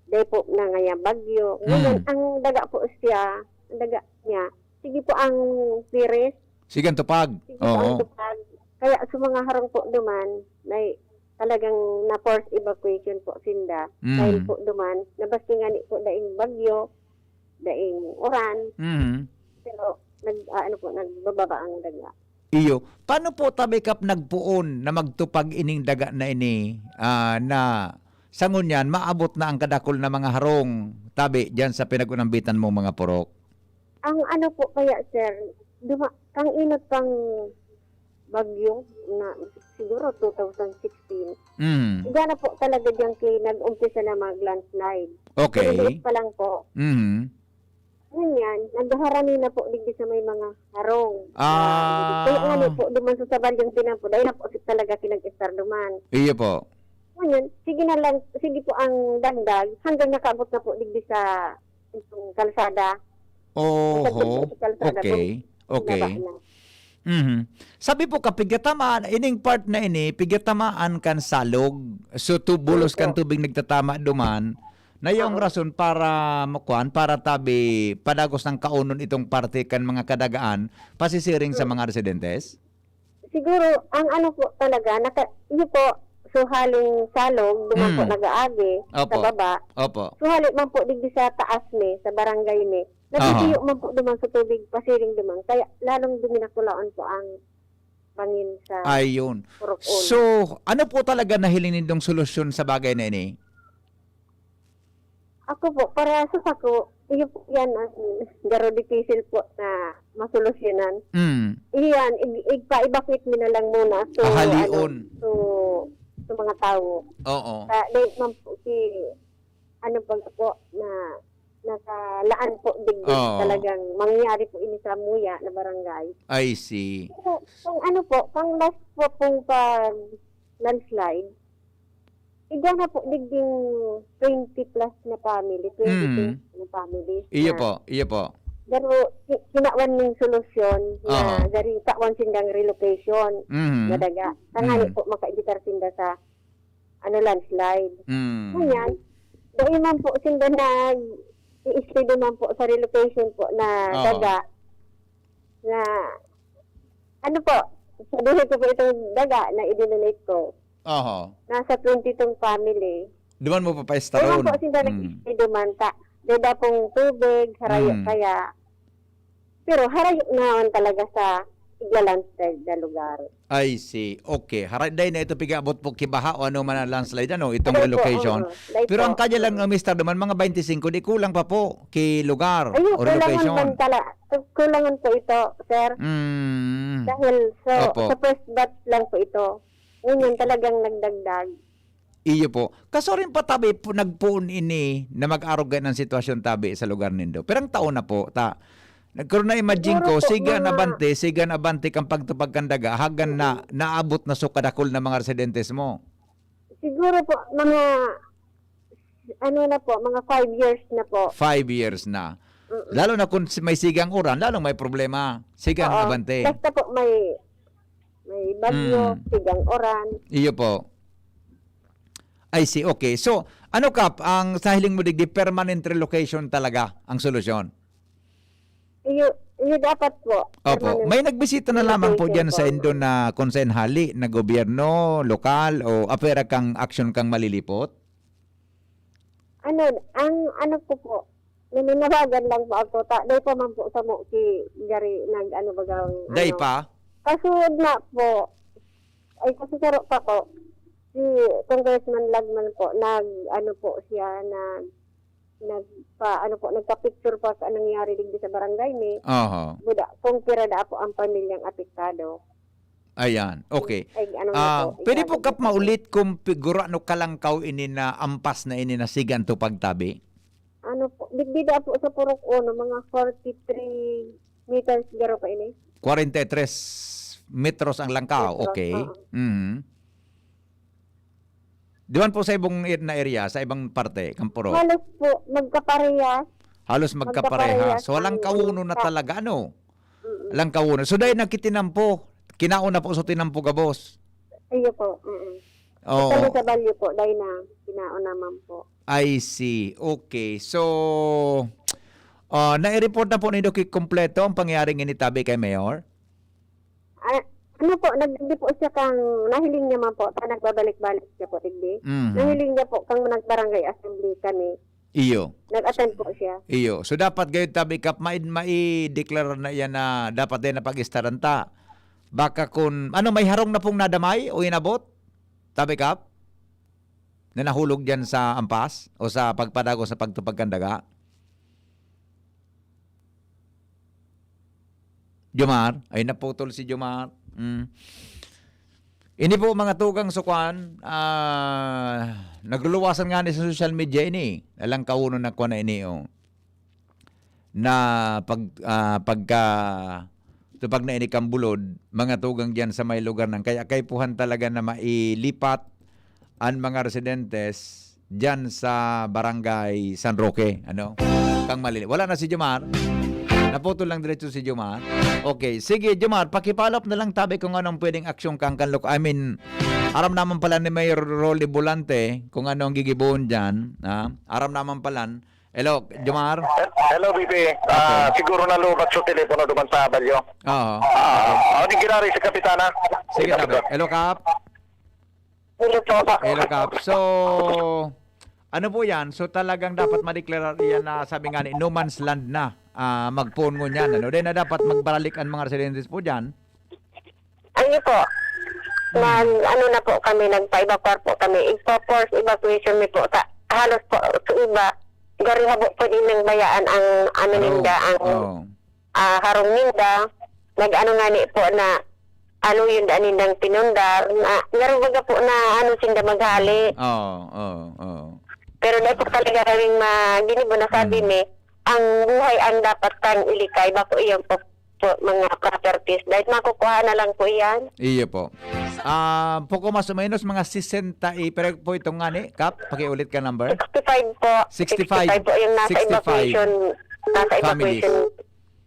dai po na ngaya bagyo. Ngayon, Mm. ang daga po siya, ang daga niya, sige po ang piris, Sige, ang tupag. sige po ang Oo. tupag. Kaya sa mga harong po duman, may talagang na-force evacuation po sinda. Dahil Mm. po duman, nabaski ngani po daing bagyo, daing uran, Mhm. pero nag-, ah, ano po, nagbababa ang daga. Iyo. Paano po tabi kap nagpoon na magtupag ining daga na ini, ah, na sa ngunyan maabot na ang kadakul na mga harong tabi diyan sa pinag-unambitan mong mga purok? Ang ano po kaya, sir, duma-, kang inot pang bagyo na siguro two thousand sixteen, Mm. igana po talaga diyan kay nag-umpisa na mag-landslide. Okay. Pero liit pa lang po. Mhm. Ngunyan, naghaharani na po digdi sa may mga harong. Ah. Kaya nga ni po, duman sa Sabalyang Pinampo, dahil na po si-, talaga pinag-estar duman. Iyo po. Ngunyan, sige na lang, sige po ang dagdag, hanggang nakaabot na po digdi sa itong kalsada. Oho. Sa kalsada po, Okay. Okay. binaba na. Mhm. Sabi po ka, pigatamaan, ining part na ini, pigatamaan kan salog. So, tu-, bulos kan Opo. tubig nagtatama duman. Na yung Oo. rason para, makuan, para tabi, padagos ng kaunon itong parte kan mga kadagaan, pasisiring sa Mm. mga residentes? Siguro, ang ano po talaga, naka-, iyo po, so haling salog, duman po Mm. nag-aagi sa Opo. baba. Opo. So hali man po digdi sa taas mi, sa barangay mi, Aha. nagtitiyo man po duman sa tubig, pasiring duman. Kaya lalong duminakulaon po ang bangin sa Ayun. Purok Uno. So, ano po talaga nahiling nindong solusyon sa bagay na ini? Ako po, para sa sako, iyo po yan ang garo dipisil po na masolusyonan. Mm. Iyo yan, ig-, igpa-evacuate mi na lang muna. So, Ahalion. ano, so, sa mga tawo. Oo. Sa, dahil man po si, ano pag po, na nakalaan po digdi Oo. talagang mangyayari po ini sa Muya na barangay. I see. Pero kung ano po, pang last po pong pag landslide, igwa na po digding twenty plus na family, twenty Mm. plus na family Iyo na. po, iyo po. Pero ki-, kinawan ning solusyon na Aha. gari tawan sindang relocation Mhm. na daga. Tangani Mm. po makaevitar sinda sa, ano, landslide. Mm. Ngunyan, dai man po sinda nag-i-stay duman po sa relocation po na Aha. daga na, ano po, sabihin ko po itong daga na i-donate ko. Aha. Nasa twenty tong family. Duman mo Duman papaestaron. po sinda Mm. nag-stay duman ta. Deda pong tubig, harayo Mm. kaya. Pero harayo naman talaga sa igla-landslide na lugar. I see. Okay. Haray, dai na ito pig-abot po ki baha o ano man ang landslide, ano, itong Dai po, relocation. oo. Dai Pero po. ang kanya lang, Mm. uh, mister, naman, mga twenty-five, di kulang pa po ki lugar Ayun, o kulangan relocation. man tala-, kulangan po ito, sir. Mm. Dahil sa, Opo. sa first batch lang po ito. Ngunyan talagang nagdagdag. Iyo po. Kasuarin pa tabi po, nagpoon ini na mag-arog kan sitwasyon tabi sa lugar nindo. Pirang taon na po, ta? Nagkaroon na imagine Siguro ko, po, siga na mga bante, siga na bante kang pagtupag kan daga, hagan na naabot na so kadakul na mga residentes mo. Siguro po, mga, ano na po, mga five years na po. Five years na. Mm-mm. Lalo na kung si-, may sigang uran, lalong may problema. Siga na Oo. bante. Basta po may, may bagyo, Mm. sigang uran. Iyo po. I see, okay. So, ano, Kap, ang sa hiling mo digdi, permanent relocation talaga ang solusyon? Iyo, iyo dapat po, Opo. permanent May nagbisita na lamang po relocation diyan sa po. indo na kung saan hali na gobyerno, lokal, o apera kang aksyon kang malilipot? Ano, ang ano ko po, nananawagan lang po ako, ta-, dai pa man po samo si Gary nag-ano bagang Dai ano. pa? Kaso na po, ay, kasi saro pa po, si Congressman Lagman po, nag-ano po siya, nag-, nagpa-, ano po, nagpa-picture pa sa nangyari digdi sa barangay ni Aha. Buda, kung pira na po ang pamilyang apektado. Ayan, okay. Ay, ano na Ah, po, pwede po, ikabigay Kap, po. maulit kung pigura no kalangkaw ini na ampas na ini na sigan to pagtabi? Ano po, digdi da po sa Purok Uno, mga forty-three meters garo pa ini. Kwarenta y tres metros ang langkaw, Metros, okay. oo. Mhm. Di man po sa ibang ir-, na area, sa ibang parte, kan Purok? Halos po, magkaparehas. Halos magkaparehas. Magkaparehas So, walang ang kauno na sa talaga, ano? Mm-mm. Walang kauno. So, dahil nakitinampo, kinaon na po sa tinampo gabos? Iyo po, mm-mm. Oo. Sa Balyo po, dahil na, kinaon naman po. I see. Okay. So, ah, nai-report na po nindo ki kompleto ang pangyayaring ini tabi kay Mayor? Ah, Ano po, nagdigdi po siya kang, nahiling niya man po, ta nagbabalik-balik siya po, digdi. Mhm. Nahiling niya po kang nag-barangay assembly kami. Iyo. Nag-attend po siya. Iyo. So, dapat gayon tabi, Kap, mai-, maideklarar na iyan na dapat din na pag-istaran ta. Baka kun, ano, may harong na pong nadamay o inabot? Tabi, Kap? Na nahulog diyan sa ampas o sa pagpadagos sa pagtupag kan daga? Jomar? Ay, naputol si Jomar. Mm. Ini po, mga tugang, so kwan, ah, nagluluwasan nga ni sa social media ini. Alang kauno na kwan na ini, oh. Na pag, ah, pagka tupag na ini kan bulod, mga tugang diyan sa may lugar nang kaya kaipuhan talaga na mailipat an mga residentes diyan sa Barangay San Roque, ano? Kang Malili. Wala na si Jomar. Naputol lang diretso si Jomar. Okay. Sige, Jomar, paki-follow up na lang tabi kung anong pwedeng aksyon kang kan lok-, I mean, aram naman pala ni Mayor Rolly Volante kung ano ang gigibohon diyan, ha? Aram naman pala. Hello, Jomar? Hello, B P. Ah, Okay. Siguro nalubat sa telepono duman sa balyo. Oo. Ah, ano yung ginari sa kapitana? Sige, tabi. Hello, Kap. Hello po. Hello, Kap. So, ano po yan? So, talagang dapat madeklarar yan na sabi nga ni, no man's land na. Ah, magpoon ngunyan, ano? Then na dapat magbalik ang mga residentes po dyan. Ano po? Hmm. Nag, ano na po kami, nagpa-evacuate po kami. Igpo-force evacuation mi po. Ta, halos po, sa iba, gari habo po din nang bayaan ang ano Ano? ninda, ang Oo. ah, harong ninda, nag-ano ngani po na, ano, yun, daan nindang pinundar, na, ngarang baga po na, ano, sinda maghali. Oo, oo, oo. Pero dahil po talaga kaming ma-, ginibo na sabi Mm. mi, ang buhay ang dapat kang ilikay, bako iyan po, po, mga properties. Dahil makukuha na lang po iyan. Iyo po. Ah, poko mas o menos mga sesenta y, pero po itong ngani, Kap, pakiulit ka number? Sixty-five po. Sixty-five. Sixty-five po yung nasa Sixty-five. evacuation, nasa Families. evacuation.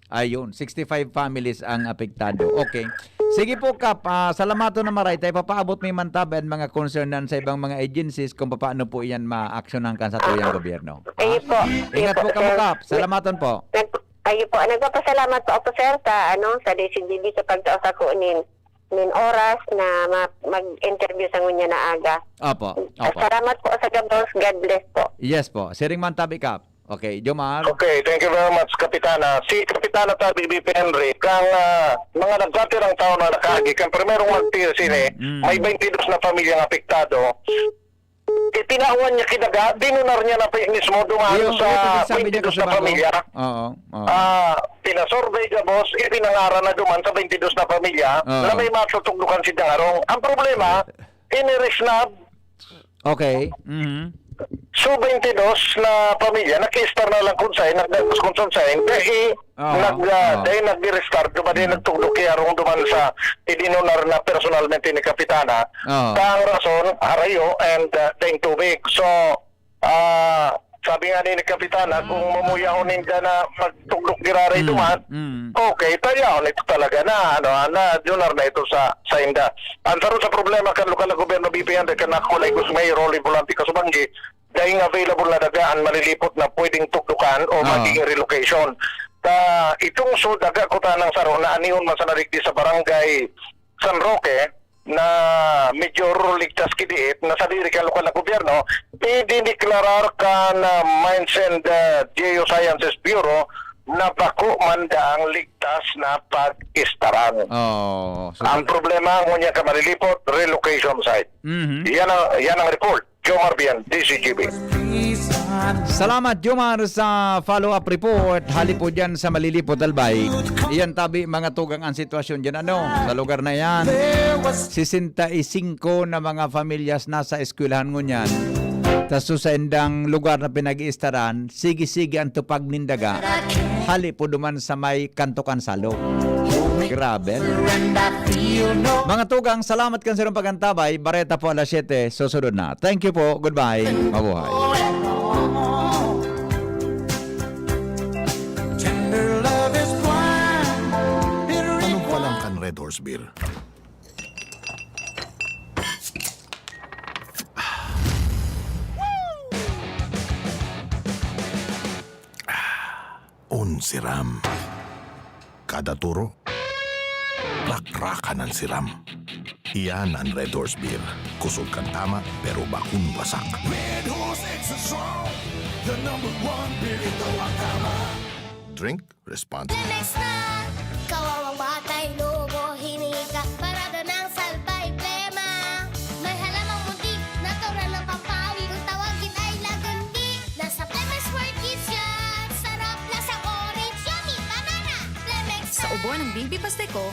Ayun, sixty-five families ang apektado. Okay. Sige po, Kap, ah, salamaton na maray. Tayo papaabot may mantabi an mga concern nan sa ibang mga agencies kung papaano po iyan maaksyonan kan sa tuyang Ah, gobyerno. Ayun po. Ingat Ayun po, po kamo, sir. Kap. Salamaton po. Nag-, ayun po. Nagpapasalamat po ako, sir, sa, ano, sa D C G B sa pagtao sa ko nin, nin oras na ma-, mag-interview sa ngunya na aga. Opo, Ah, opo. Salamat po sa gabos. God bless po. Yes po. Siring man tabi, Kap. Okay, Jomar. Okay, thank you very much, Kapitana. Si Kapitana tabi, B P Henry, kang, ah, mga nagkatirang tao na nakaagi, kang primerong magtiyo sini, Mm, mm. may twenty-dos na pamilyang apektado. Itinawan niya ki daga, dinunar niya na pa mismo, duman Iyo, sa iyo, sabi niya twenty-dos na kasi bago. pamilya. Oo, oo. Ah, pinasurvey gabos, ipinangaran na duman sa twenty-dos na pamilya Oo. na may matutugdukan si Dangarong. Ang problema, inirisnab. Okay. Mhm. So, twenty-dos na pamilya, naki-star na lang kung saan, nagdagos kung saan, saan. Kaya, Oo, nag, ah, oo. dahil nagdi-restart, duman din Mm. nagtugdok kaya rong duman sa idinunar na personalmente ni Kapitana. Oo. Kang rason, harayo, and, ah, daing tubig. So, ah, sabi nga ni, ni Kapitana, kung mamuyahon ninda na magtugdok giraray Mm, duman, mm. okay, tayahon ito talaga na, ano, na dunar na ito sa, sa inda. Ang saro sa problema kan lokal na gobyerno, B P N, kan nakulay ko sa may Rolly Volante Kasubanggi, dahil available na daga an malilipot na pwedeng tugdukan o Oo. maging relocation. Ta, itong so daga ko tanang saro na anihon man sa naligdi sa barangay San Roque, na medyo ligtas ki diit, na sadiri kan lokal na gobyerno, idineklarar kan, ah, Mines and, ah, Geosciences Bureau na bako man daang ligtas na pag-istaran. Oo. So, Ang tal- problema, ngunyan ka malilipot, relocation site. Mhm. Yan ang, yan ang report. Jomar Bian, D C G B. Salamat, Jomar, sa follow-up report. Hali po dyan sa Malilipot, Albay. Iyan tabi, mga tugang, ang sitwasyon dyan, ano, sa lugar na yan. Sesenta y cinco na mga pamilyas nasa eskwelahan ngunyan. Tas sa indang lugar na pinag-iistaran, sige-sige ang tupag nin daga. Hali po duman sa may Kanto Kansalo. Grabe, ano? Mga tugang, salamat kan sarong pagantabay. Bareta po alas siyete. Susunod na. Thank you po. Goodbye. Mabuhay. Tender love is blind. It Anong requires palang kan Red Horse Beer? Un siram. Kada turo, Raka ng siram. Iyan ang Red Horse Beer. Kusog kan tama, pero bakong wasak. Red Horse Extra Strong, the number one beer. Ito ang tama. Drink responsibly. Lemex na! Kawawang batay, lobo, hinika, parada ng salbay, plema. May halamang muntik, natural na pampawi. Kung tawagin ay lagandi, nasa Lemex World Kids yan. Sarap, lasang orange, yummy, banana. Lemex Sa ubo ng Bimbi Pasteco,